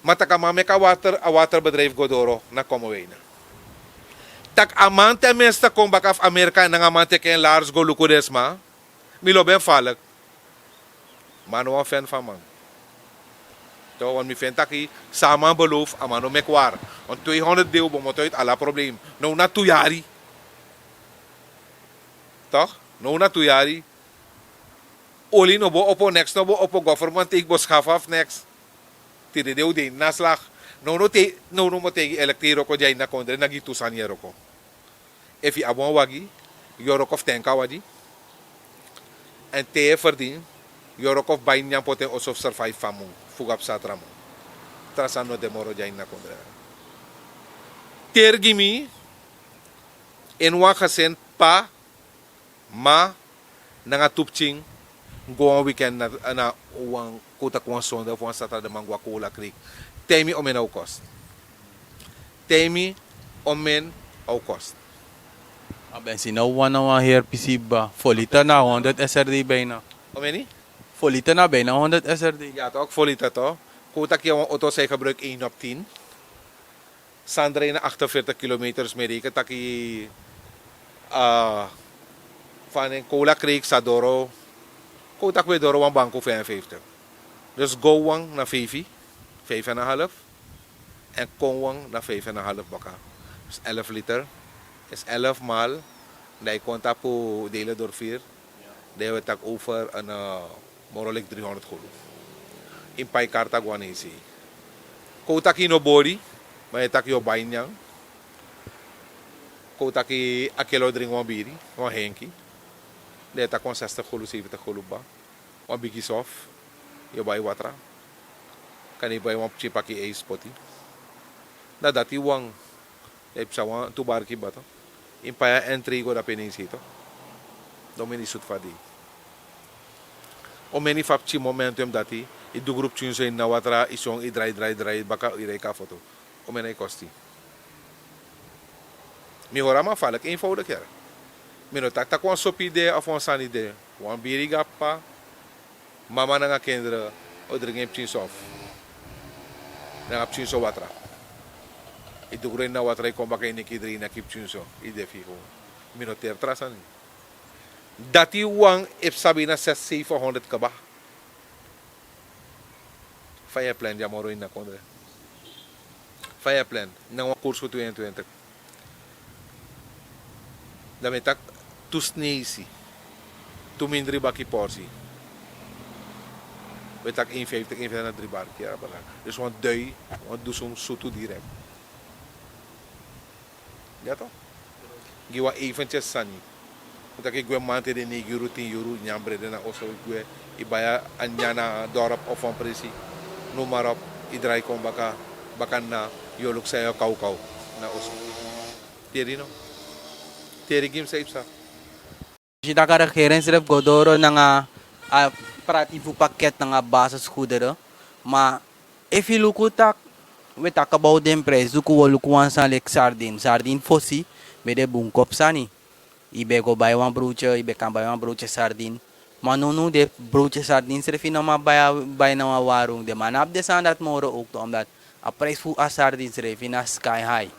Ma tak' a man meki a water a waterbedrijfu go doro na komoweina. Tak' a man ten minste kon baka fu amerika èn nanga a man teki en lars go luku den sma. Mi lobi en falik. Ma a no wan fen fu a man. Wan mi feni taki san a man beloofu a man no meki wari. Wan tweehonderd dei un bomoto uiti ala problem. Now na tu yari. Tok'? Now na tu yari. Oli no bo opo neks no bo opo goferman teigi bo skafu afu neks. Tide de un de ini naslak. Now no te now no mo teigi elektri wroko di a ini a kondre na gi tu sani e wroko. Efu yu abi wan wagi yu o wroko fu tenki a wagi. Èn te yu e ferdini yu o wroko fu bai nyan poti en oso fu servaifi fu a mun. Fu go a psa tra mun. Tra sani no de moro di a ini a kondre. Teri gi mi ini wan gesin p'pa. Ma nanga tu pikin go wan weekend na, na wan, kon taki wan sonde of wan saturday man go a Kola Creek. Taigi mi omeni a o kost. Taigi mi omeni a o kost. A ben si na wan na wan heri pisi baba. Fo liter na honderd S R D bijna. Omeni? Fo liter na bijna honderd S R D. Ya toch, fo liter toch. Kon taki wan auto san yu gebruik één op tien. San drai na achtenveertig kilometer, dus mi reken taki, ah, van in Kola Creek sa doro, kon taki we doro wan banko vijfenvijftig. Dus go wan na vijf, vijf en een half. En kon wan na vijf en een half baka. Dus elf liter. Is elf maal. Dan yu kon tapu delen door vier. Dan yu taki over een, eh, moro leki driehonderd gulden. In pai karta go anesi. Kon taki no bori, maar yu taki yu o bai nyan. Kon taki a kelo dringi wan biri, wan henki. Dan yu taki wan zestig gulden, zeventig gulden ba. Wan bigi sof, yu o bai watra. Kan yu bai wan pikin paki ijs poti. Na dati wan. Dan yu psa wan tu barki baka. In pai a entrei go dape nesi toch. Domini sut fadi. Omeni fu a pikin momentum dati, yu du group pikin so ini a watra, yu son, yu drai, drai, drai, baka yu reiki a foto. Omeni a yu kosti. Mi hori a man falek eenvoudig yere. Mi no taki taki wan sopi de of wan sani de. Wan biri gi a papa, mama nanga kinderen o dringi en pikin sof. Nanga pikin so watra. Yu du gro ini a watra, yu kon baka ini yu kidri, yu naki pikin so, yu de fiho. Mi no teri tra sani. Dati wan e psa bina zes, zevenhonderd kaba. Fa yu e plan dya moro ini a kondre? Fa yu e plan? Na wan koers fu tweeëntwintig. Dan mi e taki tu sneisi, tu mindri baki porsi. We taki eenenvijftig, eenenvijftig na dri barki, ya, bala. Dus wan dui, wan dusun sutu direct. Ya toch? Gi wan eventjes sani. Fu taki yu gwe mamanten de neigi yuru, tin yuru, nyan brede na oso, yu gwe, yu bai a nyan na dorp of wan presi. Noem maar op, yu drai kon baka, baka na, yu o luku san yu o kawkaw na oso. Teri no? Teri gi mi san yu psa. Si tak' a regering srefi go doro nanga a prati fu paket nanga basisgoederen. Ma efu yu luku tak', we taki about den prijs, luku, wi o luku wan sani leki sardin. Sardin fosi ben de bun kopu sani. Yu ben go bai wan broodye, yu ben kan bai wan broodye sardin. Ma nownow den broodye sardin srefi no man bai, bai na wan warung. Den man no abi den sani dati moro owktu, omdat a prijs fu a sardin srefi na sky high.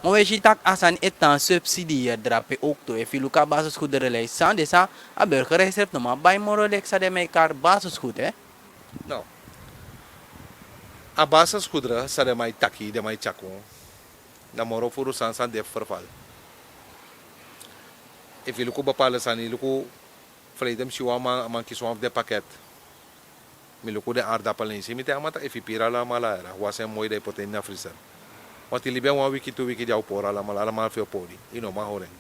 Ma wi e si tak' a sani e tan subsidieer drape owktu. Efu yu luku a basisgoederen lijst, san den san a burgerij srefi no man bai moro leki san den man e kari basisgoed, hè? No. A basisgoederen san den man e taki, den man e tyari kon, na moro furu sani san de fu verval. Efu yu luku bepaalde sani, luku, verleden mi si wan man, a man kisi wan fu den paket. Mi luku den aardappel, ne yu si mi taigi a man taki efu yu piri alamala, wasi en moi, dan yu poti en ini a vriezer. Want yu libi en wan wiki, tu wiki, di a o pori alamala, alamala fu yu o pori. Yu no man hori en.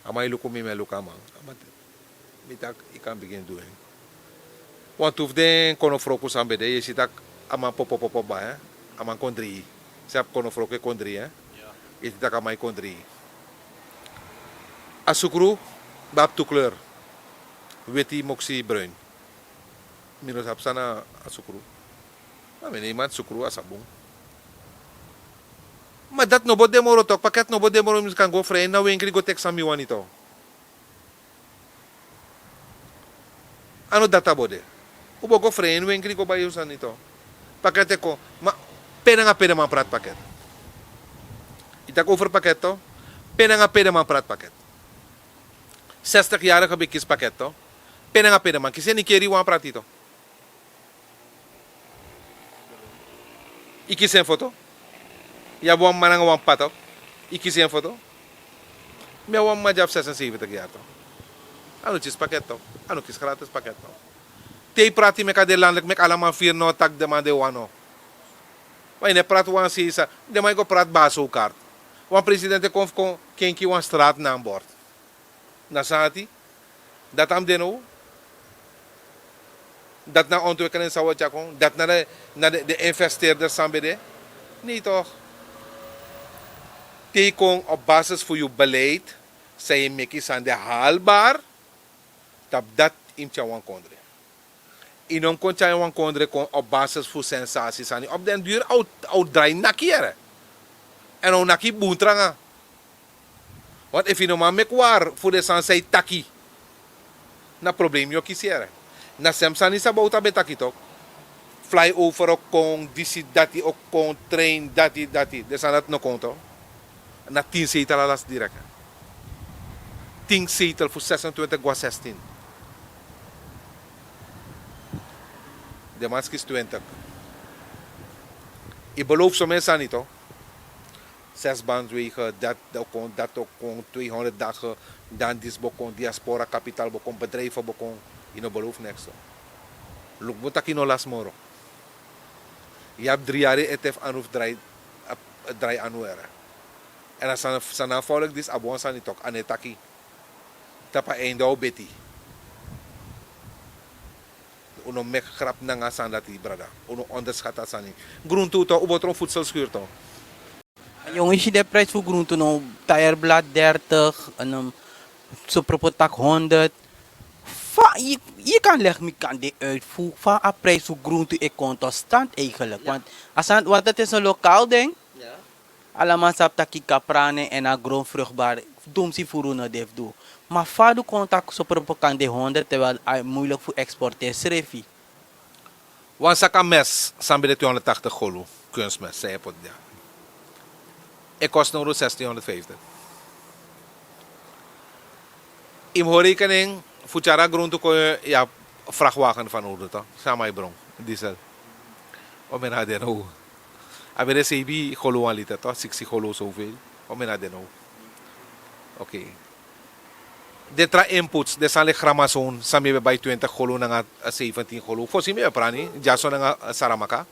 A man e luku mi, mi e luku a man. A man, mi taki yu kan bigin du en. Wantu fu den konofroku san ben de, yu e si tak' a man popo popo kba, hè. A man kon dri. San abi konofroku e kon dri, hè. Yu e si tak' a man e kon dri. A sukru ben abi tu kleur. Weti, moksi, bruin. Mi no sabi san na a sukru. Ma mi no e man sukru, a sa bun. Ma dati no bo de moro toch, paket no bo de moro, mi kan go fri na wenkri go teki san mi wani toch. A no dati a bo de. Un bo go fri na wenkri go bai un sani toch. Paket e kon, ma pe nanga pe den man prati paket? Yu taki over paket toch? Pe nanga pe den man prati paket? Zestig yari ben kisi paket toch? Pe nanga pe den man kisi en? Yu keri wan prati toch? Yu kisi en foto? Yu abi wan mama nanga wan papa toch? Yu kisi en foto? Mi abi wan mama di abi zesenzeventig yari toch? A no kisi paket toch? A no kisi gratis paket toch? Te yu prati meki a de landelijk, meki ala man firi no taki den man de wan no. Ma yu no e prati wan sei san, den man e go prati Baso Kart. Wan president e kon fu kon kenki wan straat na a bord. Na san ati? Dati a mus de now? Dati na ontwikkeling san wi o tyari kon? Dati na de, na de, de investeerders san ben de? Nee toch? Te yu kon op basis fu yu beleid, San yu e meki sani de haalbar. Tapu dati yu mus tyari wan kondre. Yu no mus kon tyari wan kondre kon op basis fu sensasi sani op den duru. A o drai naki yere. Èn a o naki bun tranga. Want efu yu no man meki wari fu den sani san yu taki, na problem yu o kisi yere. Na sem sani sabowta ben taki tok. Fly over o kon disi dati o kon trein dati dati den sani dati no kon tok. Na tin seitel a lasi direk. Tin seitel fu sesentwintig go na sestin. Den man skisi twintig. Yu beloofu somen sani tok. Zesbanswegen, dat o kon dat o kon tweehonderd dagen. Dan disi bo kon diaspora kapital bo kon bedrijfen bo kon. Yu no beloofu niks tok. Luku bun tak' yu no lasi moro. Yu abi dri yari ete fu anu fu drai anu were. Èn a san na a volk disi abi wan sani tok a no e taki. Tapu a einde a o beti. Un no meki grapu nanga a sani dati brada. Un no onderskati a sani. Gruntu un tok un bo tron futselskuru tok. Yongu yu si den prijsi fu gruntu now. Tayer blad dertig. Sopropo taki honderd. Fa yu kan legi mi kande uit fu fa a prijsi fu gruntu e kon tot stand eigenlik want a sani want dati is en lokaal ding. Alaman sabi tak' yu kan prani èn a gron frukbar. Dumsi furu no de fu du. Ma fa du kon tak' sopropo kan de honderd terwijl a muilik fu eksporteri srefi. Wan saka mes san ben de tweehonderdtachtig golu. Kunstmes san yu e poti de. E kosi nowru zestienhonderdvijftig. Yu mus hori rekening fu tyari a grontu kon. Yu abi vrachtwagen fanowdu tok. San a man e bron. Diesel. O men na de now. A ben de seibi golu wan liter tok siksi golu sowveel. O men na de now. Okei. Den tra inputs den sani leki gramason san mi e ben bai twintig golu nanga sefentin golu fosi mi e ben prani dyaso nanga saramaka.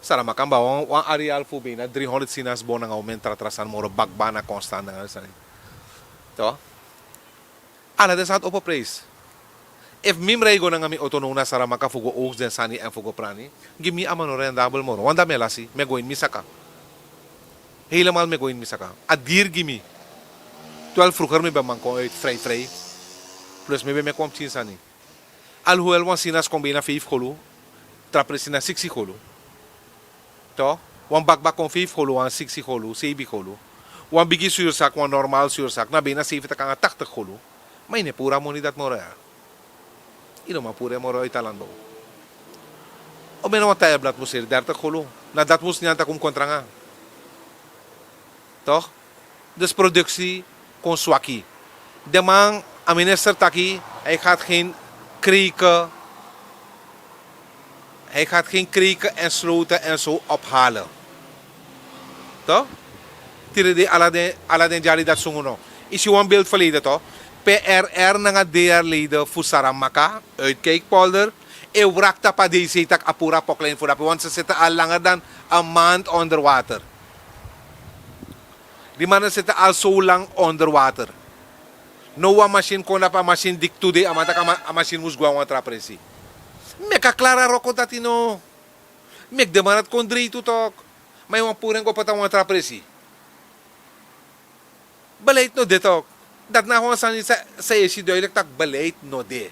Saramaka mi bai wan areal fu bina drihonderd sinasbon nanga omen tratra sani moro bakbana konstan nanga den sani. Ala den sani opo prijs. Efu mi mus rei go nanga mi oto now na saramaka fu go owks den sani èn fu go prani, gi mi a man no rendabel moro wan dan mi e lasi mi e go ini mi saka. Helemal mi e go ini mi saka. A diri gi mi. Twelf fruger mi ben man kon uit frei frei. Plus mi ben meki wan pikin sani. Alhuel wan sinas kon ben ini a feifi golu. Tra presi na siksi golu. Wan bakbak kon feifi golu wan siksi golu seibi golu. Wan bigi sursak wan normal sursak na ben ini a seifi taki nanga taktik golu. Ma ini e puru a moni dati moro ya. Yu no man puru en moro yu talan bow. O mi en na wan taya blad mus seri dertig golu. Na dati mus nyan tak' un mus kon tranga. Tok. Dus produksi kon swaki. Den man a minister taki hij gati gen kreke. Hij gati gen kreke en sloten en so ophalen. Tok. Tiri dei ala den dyari dati sungu no. Yu si wan beeld ferleden tok. Prr nanga dr leden fu saramaka, uitkijkpolder, e wrak tapu a dei sei tak' a puru a poklein fu dape want se sete al langer dan a maand onder water. Di man sete al so lang onder water. No wan masin kon dape a masin diki tu dei a man tak' a masin mus gwe na wan tra presi. Meki a klari a roko dati no. Meki den man dati kon drei tu tok. Ma yu wani puru en go poti na wan tra presi. Beleid no de tok. Dati na wan sani san yu e si duidelik tak' beleid no de.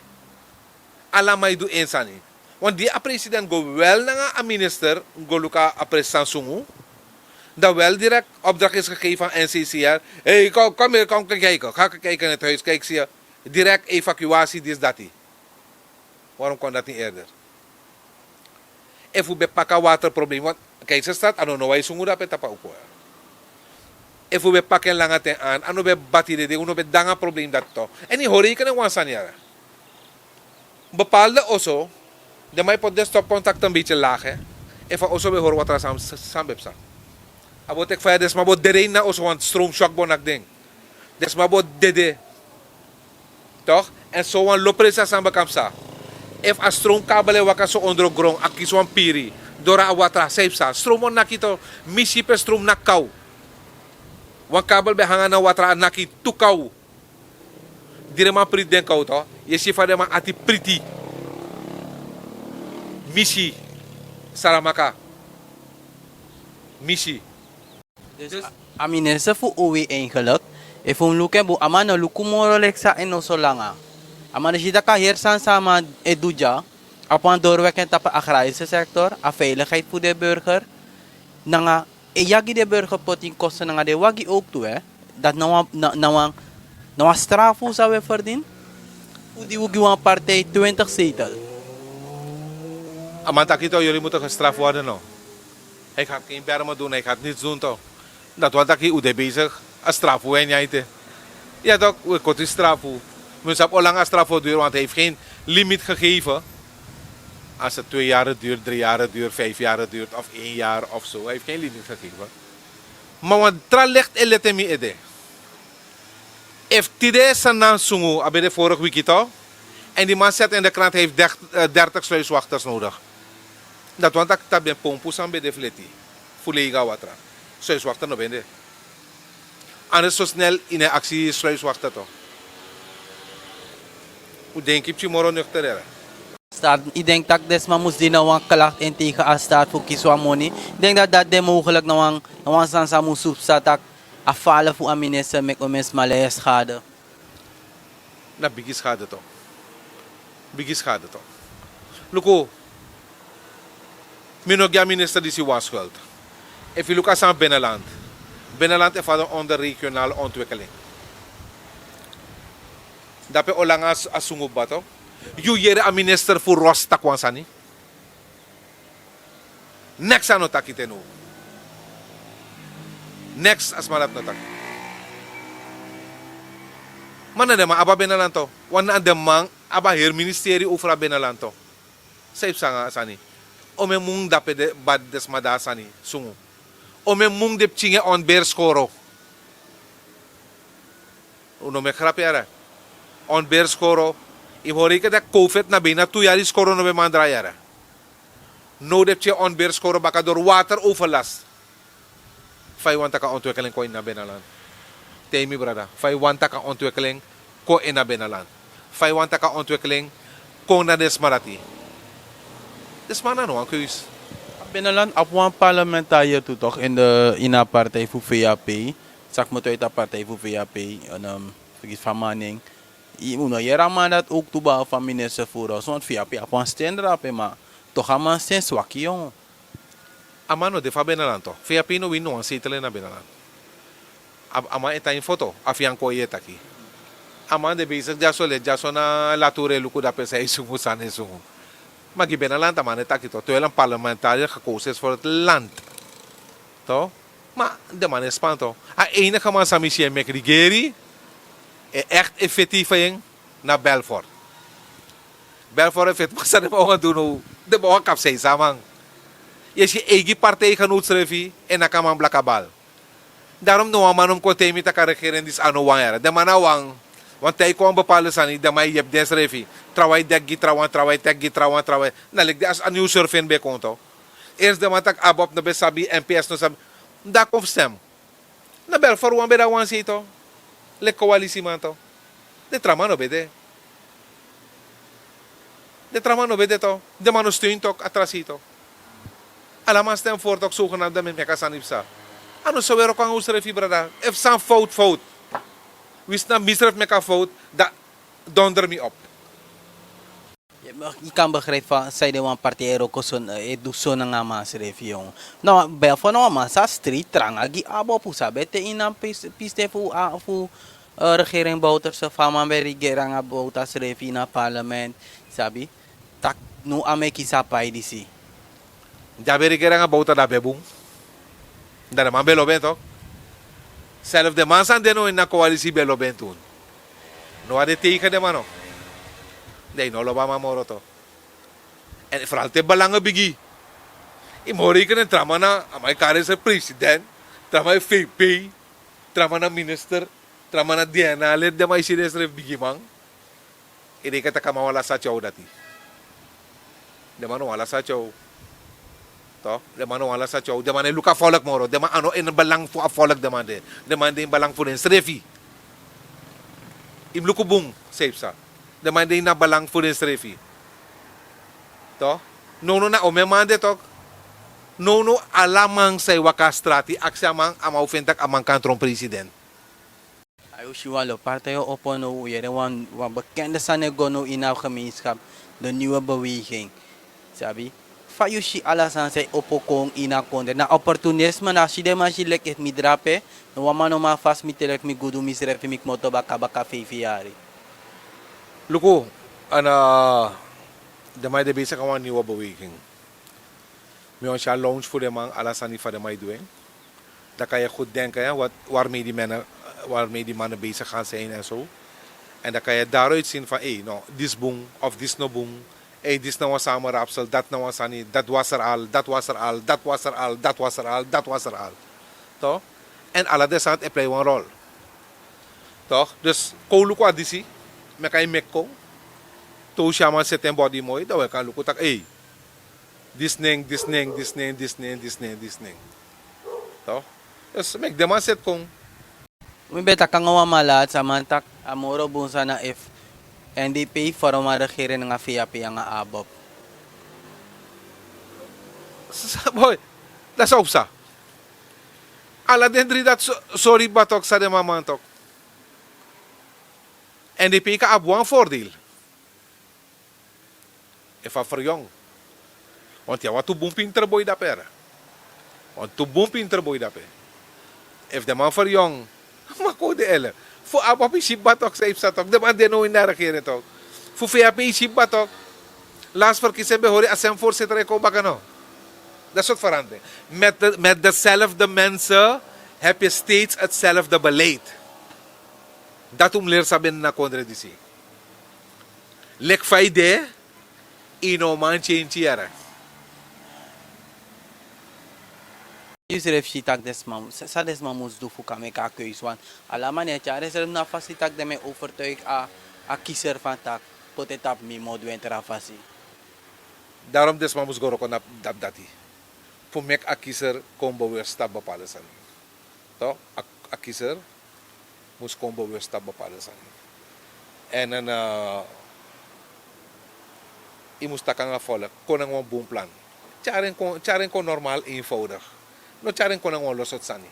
Ala man e du en sani. Want di a president go wel nanga a minister go luku a president sungu. Dan wel direkt opdracht is gegeven aan n c c r. Hei, kom kom hier kom kijken ga kijken in het huis kijk zie je. Direkt evacuatie dis dati. Warum kon dati ni eerder? Efu ben paki a waterproblem want kijk se start a no no wan e sungu dape tapu a uku. Efu ben paki en langa ten an a no ben bati dede un no ben de nanga problem dati to. Èn yu hori rekening wan sani yara. Bepaalde oso den man e poti den stopkontakte en beiti lage. Efu a oso ben hori watra san ben psa. A bo teki faya den sma bo dede ini na oso wan stroom swak bo naki den. Den sma bo dede. Tok. Èn so wan lo presi a san ben kan psa. Efu a stroomkabel e waka so ondro gron a kisi wan piri doro a watra san e psa stroom o naki to. Misi pe stroom naki kaw. Wan kabel ben hanga na watra a naki tu kaw. Diri man priti den kaw to. Yu e si fa den man ati priti. Misi. Saramaka. Misi. Dus a minister fu owe eigenlik Efu un luku en bun, a man no luku moro leki san en no so langa. A man no si tak' a heri sani san a man e du dya, abi wan dori weki en tapu a agrarische sektor, a veiligheid fu den burger, nanga e yagi den burger poti ini kosten nanga den wagi owktu. Dati na wan na wan na wan strafu san un e ferdini. Fu di un gi wan partij twintig zetel. A man taki to yuli mutu gestrafu warden no. Hij gaat geen bermen doen, hij gaat niets doen toch. Dat want taki u de bezig a strafu en nyaite. Ja toch, u koti strafu. Men sabi olanga strafu duur want hij heeft geen limiet gegeven. Als het twee jaren duurt, drie jaren duurt, vijf jaren duurt of één jaar of zo, hij heeft geen limiet gegeven. Maar want tra licht elete mi ede. Efu tide san nan sungu a ben de vorige wiki to. En die man zet in de krant hij heeft dertig sluiswachters nodig. Dat want tak' tabi en pompu san ben de fleti fu leiga watra. Sluiswachter no ben de. Anders so snel in en aksi sluiswachter to. Un denki psi moro nuchter ere. Staat, ik denk dat deze man moest dienen wan klacht in tegen a staat fu kisi wan moni. Ik denk dat dat de mogelijk na wan na wan sani san mus supsa tak' a fale fu a minister meki un men smaleye skade. Na bigi skade to. Bigi skade to. Luku. Mi no gi a minister disi wan skuld. Efu yu luku a sani beneland. Beneland e fadon onder regionale ontwikkeling. Dape olanga a sungu bato. Yu yere a minister fu ros taki wan sani. Neks a no taki te now. Neks a sma dati no taki. Ma na den man abi a beneland to. Wan na den man abi a heri ministeri over a beneland to. San yu psa nanga a sani? Omen mun dape de badi den sma de a sani sungu. Omen mun den pikin e onberi skoro. Un no meki grapi yara. Onberi skoro. Yu mus hori yu ke taki covid na ben na tu yari skoro no ben man drai yara. Now den pikin e onberi skoro baka dori water overlast. Fa yu wani tak' a ontwikkeling kon ini a beneland? Tei mi brada, fa yu wani tak' a ontwikkeling kon ini a beneland? Fa yu wani tak' a ontwikkeling kon na den sma dati? Den sma na no wan keus. A beneland abi wan parlementarier tu tok ini a partij fu vap. Sak' mi tu uiti a partij fu vap. Fergiti fa a man nen. Yu no yere a man dati owktu baka fu a minister fu ros want vap abi wan sten drape ma tok a man sten swaki. A man no de fu a beneland to. Vap no wini no wan setel ini a beneland. A man e tan ini foto a fianko yu e taki. A man de besik dyaso leti dyaso na lature e luku dape san e sungu san no e sungu. Ma gi beneland a man e taki to terwijl en parlementarier gekosen is for heti land. To. Ma den man e span to. A einige man san mi si e meki rigeri e ekti e feti fu en na belfort. Belfort e feti ma san den man wani du now? Den man wani kapsei san a man. Yu e si eigi partijgenoot srefi e naki a man blaka bal. Darom no wan man no mus kon tei mi tak' a regering disi a no wan yara den man na wan. Wan tij kon wan bepalde sani den man e yepi densrefi. Trawan e deki gi trawan trawan e teki gi trawan trawan e na leki di a niw surfin ben kon to. Ersi den man tak' abob no ben sabi mps no sabi. Dan a kon fu stem. Na belfort wan ben de a wan sei to. Leki kowalisiman to. Den tra man no ben de. Den tra man no ben de to. Den man no steun tok a tra sei to. Ala man stem for tok sogenamde mi meki a sani psa. A no so weri o kon nanga un srefi brada efu san fout fout. Wisi na mi srefi meki a fout. Dan donder mi op. Yu kan begrijpi fa san yu de wan partij e roko so e du so nanga a man srefi. Na belfort na wan man sa street tranga gi abob un sabi ete ini a piste fu a fu regering bowterse fa a man ben rigeri nanga bowta srefi ini a parlement. Sabi tak' no a meki sapai disi. Di a ben rigeri nanga bowta dan a ben bun. Dan den man ben lobi en tok. Selfi den man san de no ini a kowalisi ben lobi en tu. No a de tegen den man no. Dan yu no lobi a man moro tok. Èn foral te belangen bigi. Yu mus hori yu kenen tra man na a man e kari en srefi president. Tra man e vp. Tra man na minister. Tra man na dna leti den man e si den srefi bigiman. Yu denki tak' a man wani lasi a tyow dati? Den man no wani lasi a tyow. Den man no wani lasi a tyow den man no e luku a folk moro den man a no ini belang fu a folk den man de. Den man de ini belang fu densrefi. Yu mus luku bun san yu psa. Den man de ini a belang fu densrefi. Nownow na omen man de tok. Nownow ala man san e waka a strati aksi a man a man o feni tak' a man kan tron president. Yu si wan lo partij o opo now, un yere wan, wan bekende sani e go now ini a gemeenschap, de nieuwe beweging. Sabi? Fa yu si ala sani san e opo kon ini a kondre, na opportunisme, na si den man si leki efu mi drape, no wan man no man fasi mi te leki mi gudu misrefi, mi kmoto baka baka feifi yari. Luku, a na den man e de bezig a wan nieuwe beweging. Mi wani si a lounge fu den man, ala sani fa den man e du en. Dan kan yu goed denken, hè, wat, waarmee die mannen, waarmee die mannen bezig gaan zijn en zo. En dan kan je daaruit zien van, hé, no, dit is boen of dit is no boen. Hé, dit is nou een samenraapsel, dat nou een sani, dat was er al, dat was er al, dat was er al, dat was er al, dat was er al. Toch? En ala den sani e play wan rol. Toch? Dus, kon luku a disi, meki a e meki kon. Te un si a man seti en body moi, dan we kan luku taki, hé, Disning, disning, disning, disning, disning, disning. Toch? Dus meki den man seti kon. Mi ben taki nanga wan man lati, a man taki a moro bun sani na efu N D P vorm wan regering nanga V H P nanga ABOP. Boy, dati san un psa. Ala den dri dati so, sorry, batok san den man man tok. N D P kan abi wan voordeel. Efu a verjong. Want yu abi wantu bun pinter boi dape. Wantu bun pinter boi dape. Efu den man verjong, ma kon de ele. Fu ABOP yu si batok san yu psa tok. Den man de now ini a regering tok. Fu V H P yu si batok. Last verkiezing ben hori a sem voorzitter e kon baka no. Dat soort verandering. Met de, met dezelfde mensen heb je steeds hetzelfde beleid. Dati un mus leri sabi ini a kondre disi. Leki fa yu de, yu no man change yere. Yusrefi si taki den sma, san den sma mus du fu kan meki a keuze, want ala man e tyari ensrefi na a fasi taki den mu e overtuig a, a kiezer van taki poti en tapu mi, mi o du en tra fasi. Daarom den sma mus go wroko na dati, dati. Fu meki a kiezer kon bewust tapu bepaalde sani. Toch? A, a kiezer mus kon bewust tapu bepaalde sani. En, en, eh, yu mus taki nanga volk, kon nanga wan bun plan. Tyari en kon, tyari en kon normaal, eenvoudig. No tyari en kon nanga wan lo sortu sani.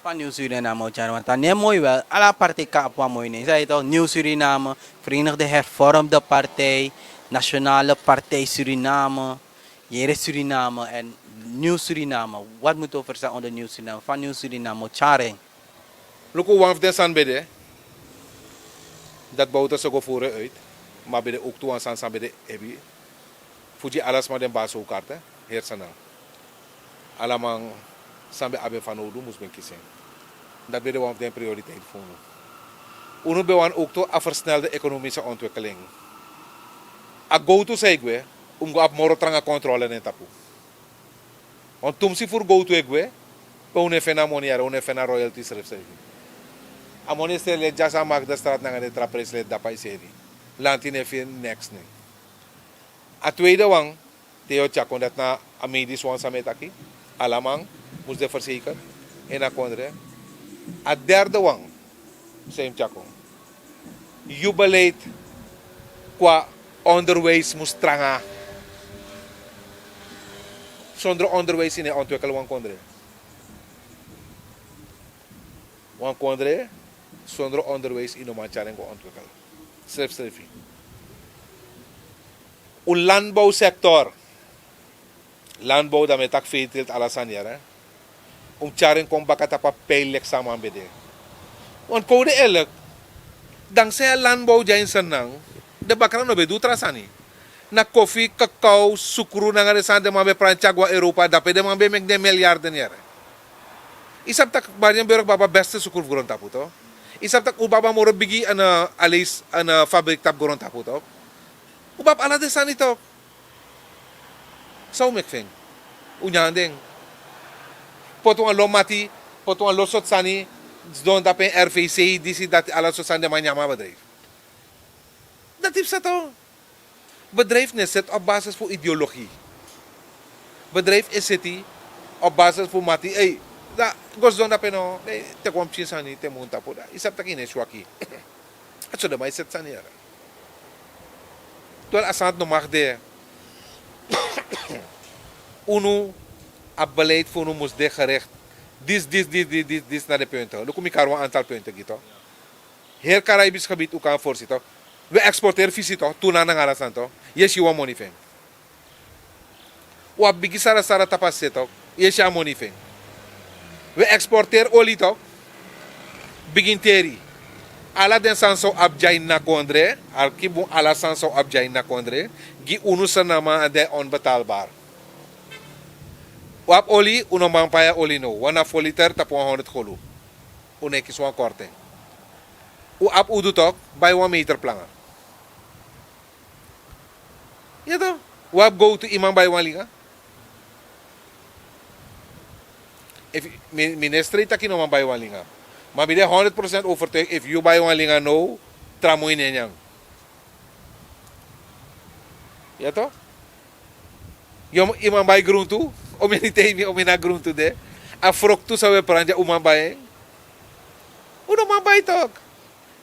Fa Nieuw Suriname o tyari, want a nen moi wel. Ala partij kan abi wan moi nen. San yu taki, Nieuw Suriname, Verenigde Hervormde Partij, Nationale Partij Suriname, Yere Suriname en Nieuw Suriname. Wat moeten we verstaan onder Nieuw Suriname? Fa Nieuw Suriname o tyari en. Luku, wan fu den sani ben de, dati Bouterse go voer uit, ma ben de ook tu wan sani san ben de ebi. Fu gi ala sma den basi o karti, heersen nan. Ala man san ben abi en fanowdu mus ben kisi en. Dati ben de wan fu den prioriteit fu unu. Unu ben wani ook tu a versnelde economische ontwikkeling. A gowtu san e gwe, un mus go abi moro tranga controle na en tapu. Want tumsi furu gowtu e gwe, pe un no e feni a moni yere, un no e feni a royalty srefsrefi. A moni e seri leti dyaso a Magdastraat nanga den tra prijsleti dape e seri. Lanti no e feni neks nen. A tweede wan, te yu o tyari kon, dati na a medisch wan san mi e taki. Ala man mus de verzekerd ini a kondre. A derde wan, san yu mus tyari kon. Yu beleid qua onderwijs mus tranga. Sondro onderwijs yu no e ontwikkel wan kondre. Wan kondre, sondro onderwijs yu no man tyari en go ontwikkel. Srefsrefi. Un landbouwsector. Landbouw, dan mi e taki veeteelt, ala sani yere. Un mus tyari en kon baka tapu a peil leki san a man ben de. Want kon un de eerlijk, dankzij a landbouw dya ini Sranan, den bakra no ben du tra sani. Na kofi, kakao, sukru nanga den sani den man ben pranti tyari go na Europa, dape den man ben meki den miljarden yere. Yu sabi taki Marienburg ben abi a beste sukru fu grontapu, toch? Yu sabi taki un ben abi a moro bigi, eh, aleisi, eh, fabriek tapu grontapu, toch? Un ben abi ala den sani, toch? San un meki fu en? Un nyan den. Poti wan lo mati, poti wan lo sortu sani, sidon dape, R V C, disi, dati, ala sortu sani, den man nyan a bedrijf. Dati psa, toch? Bedrijf no e seti op basis fu ideologie. Bedrijf e seti op basis fu mati. Ei, dan go sidon dape no, ei, teki wan pikin sani te mun tapu, dan yu sabi taki yu no e swaki. Dati so den man e seti sani yere. Terwijl a sani no mag de. Unu, a beleid fu unu mus de gericht. Disi, disi, disi, disi, disi, disi na den punten. Luku, mi kari wan aantal punten gi, toch? Heri Karaibis gebiti un kan forsi tok. Wi eksporteri fisi tok, tuna nanga ala sani tok. Yu e si wan moni fu en. Un abi bigi sarasara tapu a se tok. Yu e si a moni fu en. Wi eksporteri oli tok. Bigin teri. Ala den sani san un abi dya ini a kondre, arki bun, ala sani san un abi dya ini a kondre, gi unu Sranan man, dan e onbetalbari. Un abi oli, un no man pai a oli now. Wan na fo liter tapu wan honderd golu. Un no e kisi wan korting. Un abi udu tok, bai wan meter planga. Ya tok. Un abi gowtu, yu man bai wan linga. Efu mi, minister e taki no man bai wan linga. Ma mi de honderd procent overtuig, efu yu bai wan linga now, tra moi no e nyan. Ya tok. Yu man bai gruntu. Omeni ten, mi, omeni a gruntu de. A froktu san un e prani dya, un man bai en. Un no man bai tok.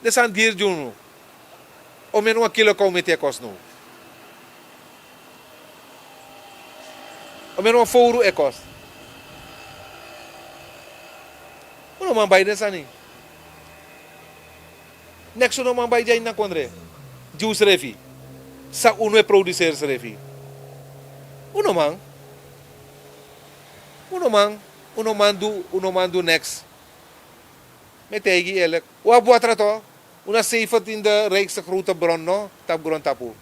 Den sani diri gi unu. Omeni wan kilo kowmeti e kosi now? Omeni wan fowru e kosi? Un no man bai den sani. Neks un no man bai dya ini a kondre. Gi unsrefi. San unu e produseri srefi. Un no man. Un no man. Un no man du, un no man du neks. Mi e taigi yu eerlijk. Un abi watra tok. Un na zeventiende rijkste grote bron, no, tapu grontapu.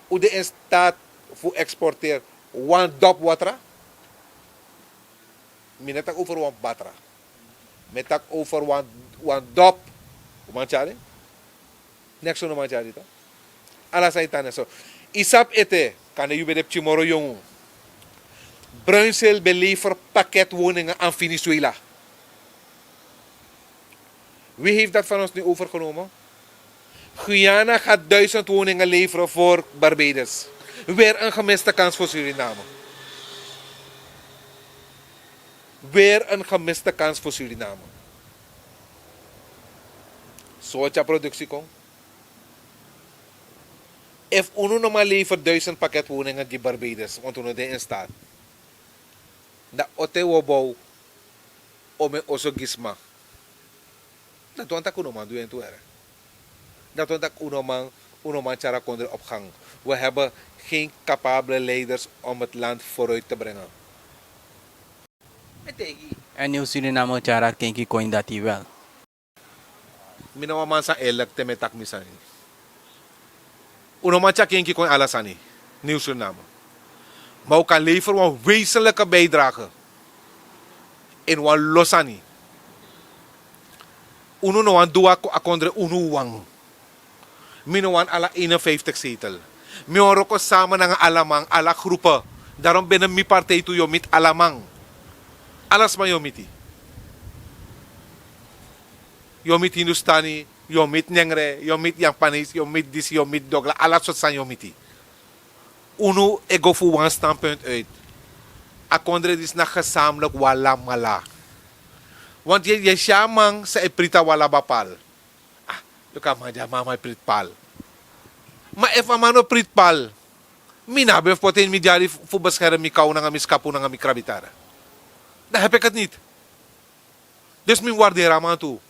Un de in staat fu eksporteri wan dop watra. Mi no e taki over wan batra. Mi e taki over wan, wan dop. Un man tyari? Neks un no man tyari tok. Ala sani tan na so. Yu sabi ete, kande yu ben de pikin moro yongu. Bruinzeel ben lever paketwoningen aan Venezuela. Wie heeft dat van ons nu overgenomen? Guyana gaat duizend woningen leveren voor Barbados. Weer een gemiste kans voor Suriname. Weer een gemiste kans voor Suriname. So tyari productie kon. Efu unu no man lever duizend paketwoningen gi Barbados, want unu no de in staat. Dan ote wi o bow, o men oso gi sma. Dati wani taki unu no man du en tu ere. Dati wani taki unu no man, unu no man tyari a kondre op gang. We hebben geen capabele leiders om het land vooruit te brengen. En Nieuw Suriname tyari a kenki kon ini dati wel. Mi na wan man san eerlijk te mi e taki mi sani. Unu no man tyari kenki kon ini ala sani, Nieuw Suriname. Ma un kan lever wan wezenlijke bijdrage ini wan lo sani. Unu no wani du a ko-, a kondre unu wawan. Mi no wani ala eenenvijftig zetel. Mi o wroko samen nanga ala man, ala groepen. Daarom binnen mi partij tu yu o miti ala man. Ala sma yu o miti. Yu o miti Hindustani, yu o miti Nengre, yu o miti Japanese, yu o miti disi, yu o miti Dogla, ala sortu sani yu o miti. Unu e go fu wan standpunt uit. A kondre disi na gezamenlijk wi alamala. Want yu, yu e si a man san e priti a wan laba pal. Ah, luku a man dya, a man e priti pal. Ma efu a man no priti pal, mi no ben fu poti en ini mi dyari fu, fu beskerm mi kaw nanga mi skapu nanga mi krabitara. Dan heb ik het niet. Dus mi mus warderi a man tu.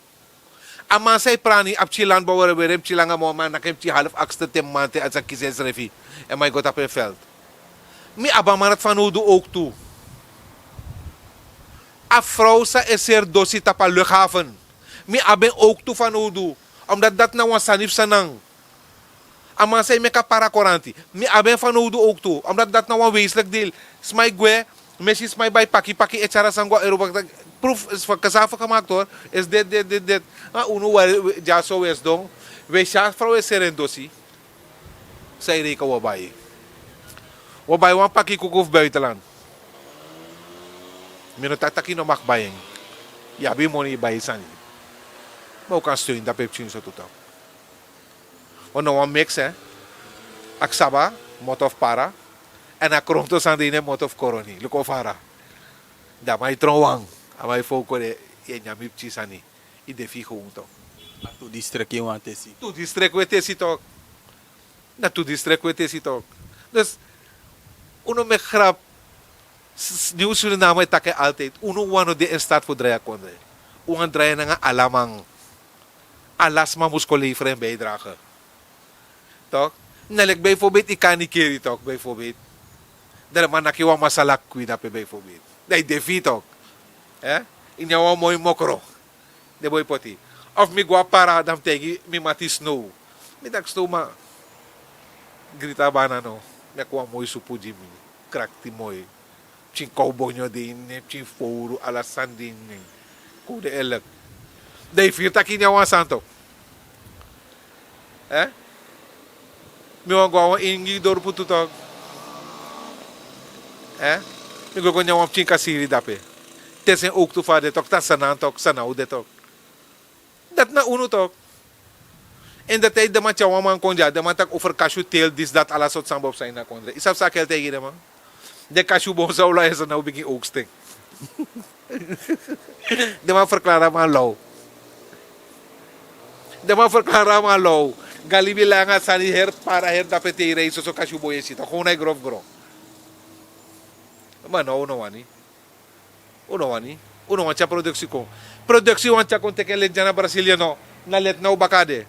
A man san e prani, a pikin landbouwer, weri en pikin langa, ma a man naki en pikin half akste te mamanten, a sa kisi ensrefi. En a man e go tapu en veld. Mi abi a man dati fanowdu ook tu. A vrouw san e seri dosi tapu a luchthaven. Mi abi en ook tu fanowdu. Omdat dati na wan sani fu Sranan. A man san e meki a para koranti. Mi abi en fanowdu ook tu. Omdat dati na wan wezenlijk deel. Sma e gwe, mi e si sma e bai paki paki e tyari a sani go na Europa. Proef is van cassave gemaakt hoor. Is dit, dit, dit, dit. Ma unu wari, wari, dyaso wi e sidon. Wi e si a vrouw e seri en dosi. San yu reken wi o bai? Wi o bai wan paki kuku fu buitenland. Mi no taki taki yu no mag bai en. Yu abi yu moni, yu bai yu sani. Ma wi kan steun dape pikin so tu tok. Wi no wan mix, hè. A ksaba, moto fu para. Èn a kronto sani de ini en, moto fu koroni. Luku o fara. Dan a man e tron wan. A man e fowko de, yu e nyan mi pikin sani. Yu de fu yu gewon tok. Na tu district yu wani tesi. Tu district wi e tesi tok. Na tu district wi e tesi tok. Dus, unu no meki grap. S-, s-, Nieuw Suriname e taki altijd. Unu wawan no de in staat fu drai a kondre. Un wani drai en nanga ala man. Ala sma mus kon lefri en bijdrage. Tok. Na leki bijvoorbeeld yu kan nikeri tok bijvoorbeeld. Dan den man naki wan masala kwi dape bijvoorbeeld. Dan yu de fri tok. Ini a wan moi mokro. Den boi poti. Of mi go a para dan mi taigi mi mati snow. Mi taki snow ma, grita bana no. Meki wan moi supu gi mi. Krakti moi. Pikin kowbonyo de ini en, pikin fowru, ala sani de ini en. Kon de elek. Dan yu firi taki ini a wan sani tok. Mi wani go a wan ingi dorpu tu tok. Mi go go nyan wan pikin kasiri dape. Te sen owktu fa a de tok, ta sanan tok, sanan o de tok. Dati na unu tok. Ini den tijdi den man tyari wan man kon dya, den man taki over kasyu teel disi dati, ala sortu sani ben o psa ini a kondre. Yu sabi san a kel taigi den man? Den kasyu bon san o lai en sanan o bigin owksten. Den man ferklari a man law. Den man ferklari a man law. Galibi langa sani heri para heri dape te yu rei soso kasyu bon yu e si tok, kon na yu grofu gron. Ma no, unu no wani. Unu no wani. Unu no wani tyari produksi kon. Produksi wani tyari kon teki en leti dya na Brasilia no. Na leti na un baka a de.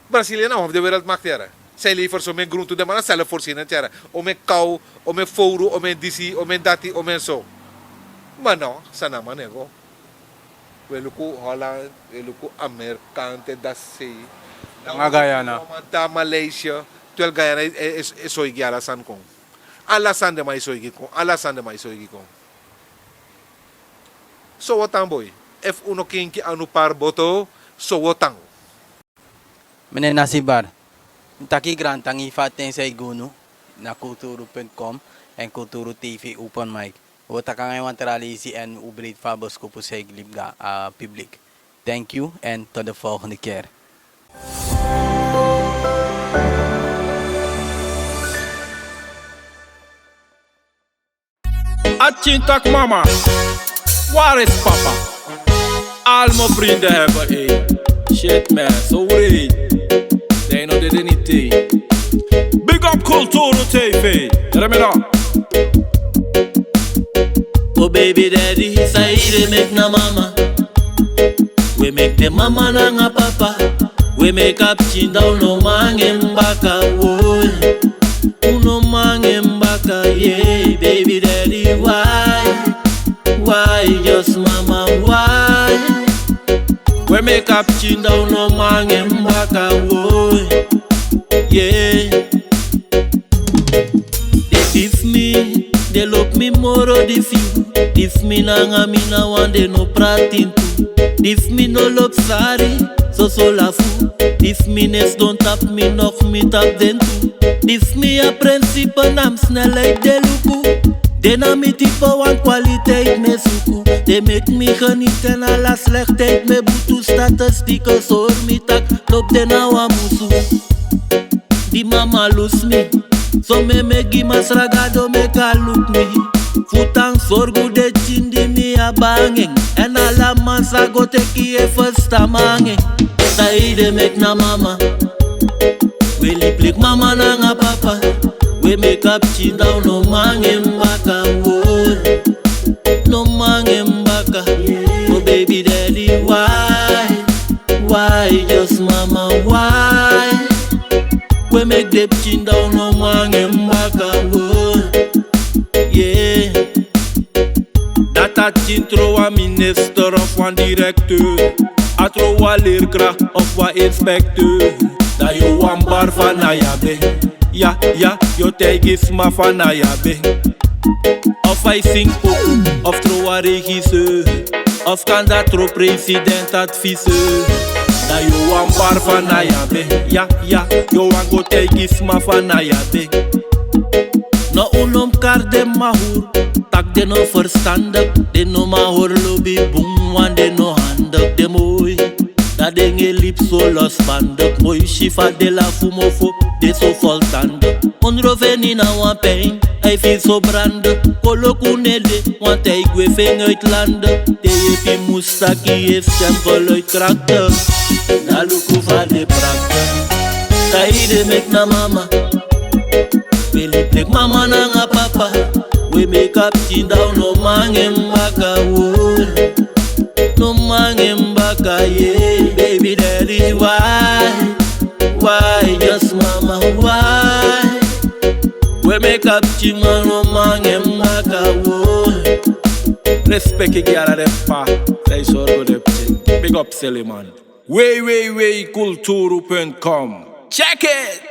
Brasilia na wan fu den wereldmakti yara. San e leferi somen gruntu, den man na selfvoorzienend yara. Omen kaw, omen fowru, omen disi, omen dati, omen so. Ma no, san na man e go. Wi e luku Holland, wi e luku Amerika, te dati sei. Nanga Guyana. Te a Maleisië, terwijl Guyana e, e, e, e soigi ala sani kon. Ala sani den man e soigi kon, ala sani den man e soigi kon. So wi o tan boi, efu un no kenki anu pari boto, so wi o tan. Mi nen na Sibar. Mi taki grantangi fu a ten san yu gi unu na Kulturu punt com èn Kulturu T V Open Mic. Wi o taki nanga yu wan tra leisi èn un breiti fu a boskopu san yu gi libi gi a publiki. Thank you en tot de volgende keer. A tintak mama, waar is papa? Al mijn vrienden hebben één. Shit man, zo wreed. Dino de Denite. Big up Kulturu T V. Remina. Oh baby daddy, san yu de meki na mama. We meki den mama nanga papa. We meki a pikin dan un no man nanga en baka, woi. Un no man nanga en baka, yeah, baby daddy, why? Why, just mama, why? We meki a pikin dan un no man nanga en baka, woi. Yeah. Den bifu mi, den lobi mi moro di fu yu. Di fu mi nanga mi na wan, den no prati tu. Di fu mi no lobi sari, soso lafu. Di fu mi no e sidon tapu mi, nog mi tapu den tu. Di fu mi a prinsipe na mi snelheid den luku. Den na mi type wan kwaliteit mi e suku. Den meki mi geniet èn ala slechtheid mi e butu. Statistieken sori mi taki lobi den na wan musu. Di mama lusu mi, so mi e begi Masra Gado meki a luku mi. Fu tan sorgu den pikin di mi abi nanga en. Èn ala man sa go teki yu e ferstan mi nanga en. San yu de meki na mama. We libi leki mama nanga papa. We meki a pikin dan un no man nanga en baka, woi. No man nanga en baka. Oh baby daddy, why? Why, just mama, why? We meki den pikin dan un no man nanga en baka, woi. Yeah. Dati a pikin tron wan minister of wan directeur. A tron wan leerkracht of wan inspecteur. Dan yu wan bar fa na yu abi. Ya, ya, yu o taigi sma fa na yu abi. Of a e singi poku, of tron wan regisseur. Of kande a tron president adviseur. Dan yu wan bar fa na yu abi. Ya, ya, yu wan go taigi sma fa na yu abi. No, un no mus kari den mama huru. Taki den no verstandig, den no man hori lobi bun, want den no handig, den moi. Dan den e libi so losbandig, moi si fa den lafu mofo, den so voltandig. Ondro feni na wan pijn, a e firi so brandi. Koloku no e de, want a e gwe feni uit landi. Den yepi mus taki yu e stem geluid krakti. Na luku fa den prakti. San yu de meki na mama. We libi leki mama nanga papa. We meki a pikin dan un no man nanga en baka, woi. No man nanga en baka, yeah. Why? We meki a pikin man no man en maka wo. Respect gi ala den p'pa. Dai sorgo den pikin. Big up Seliman. Wei, wei, wei, kulturu punt com. Check it!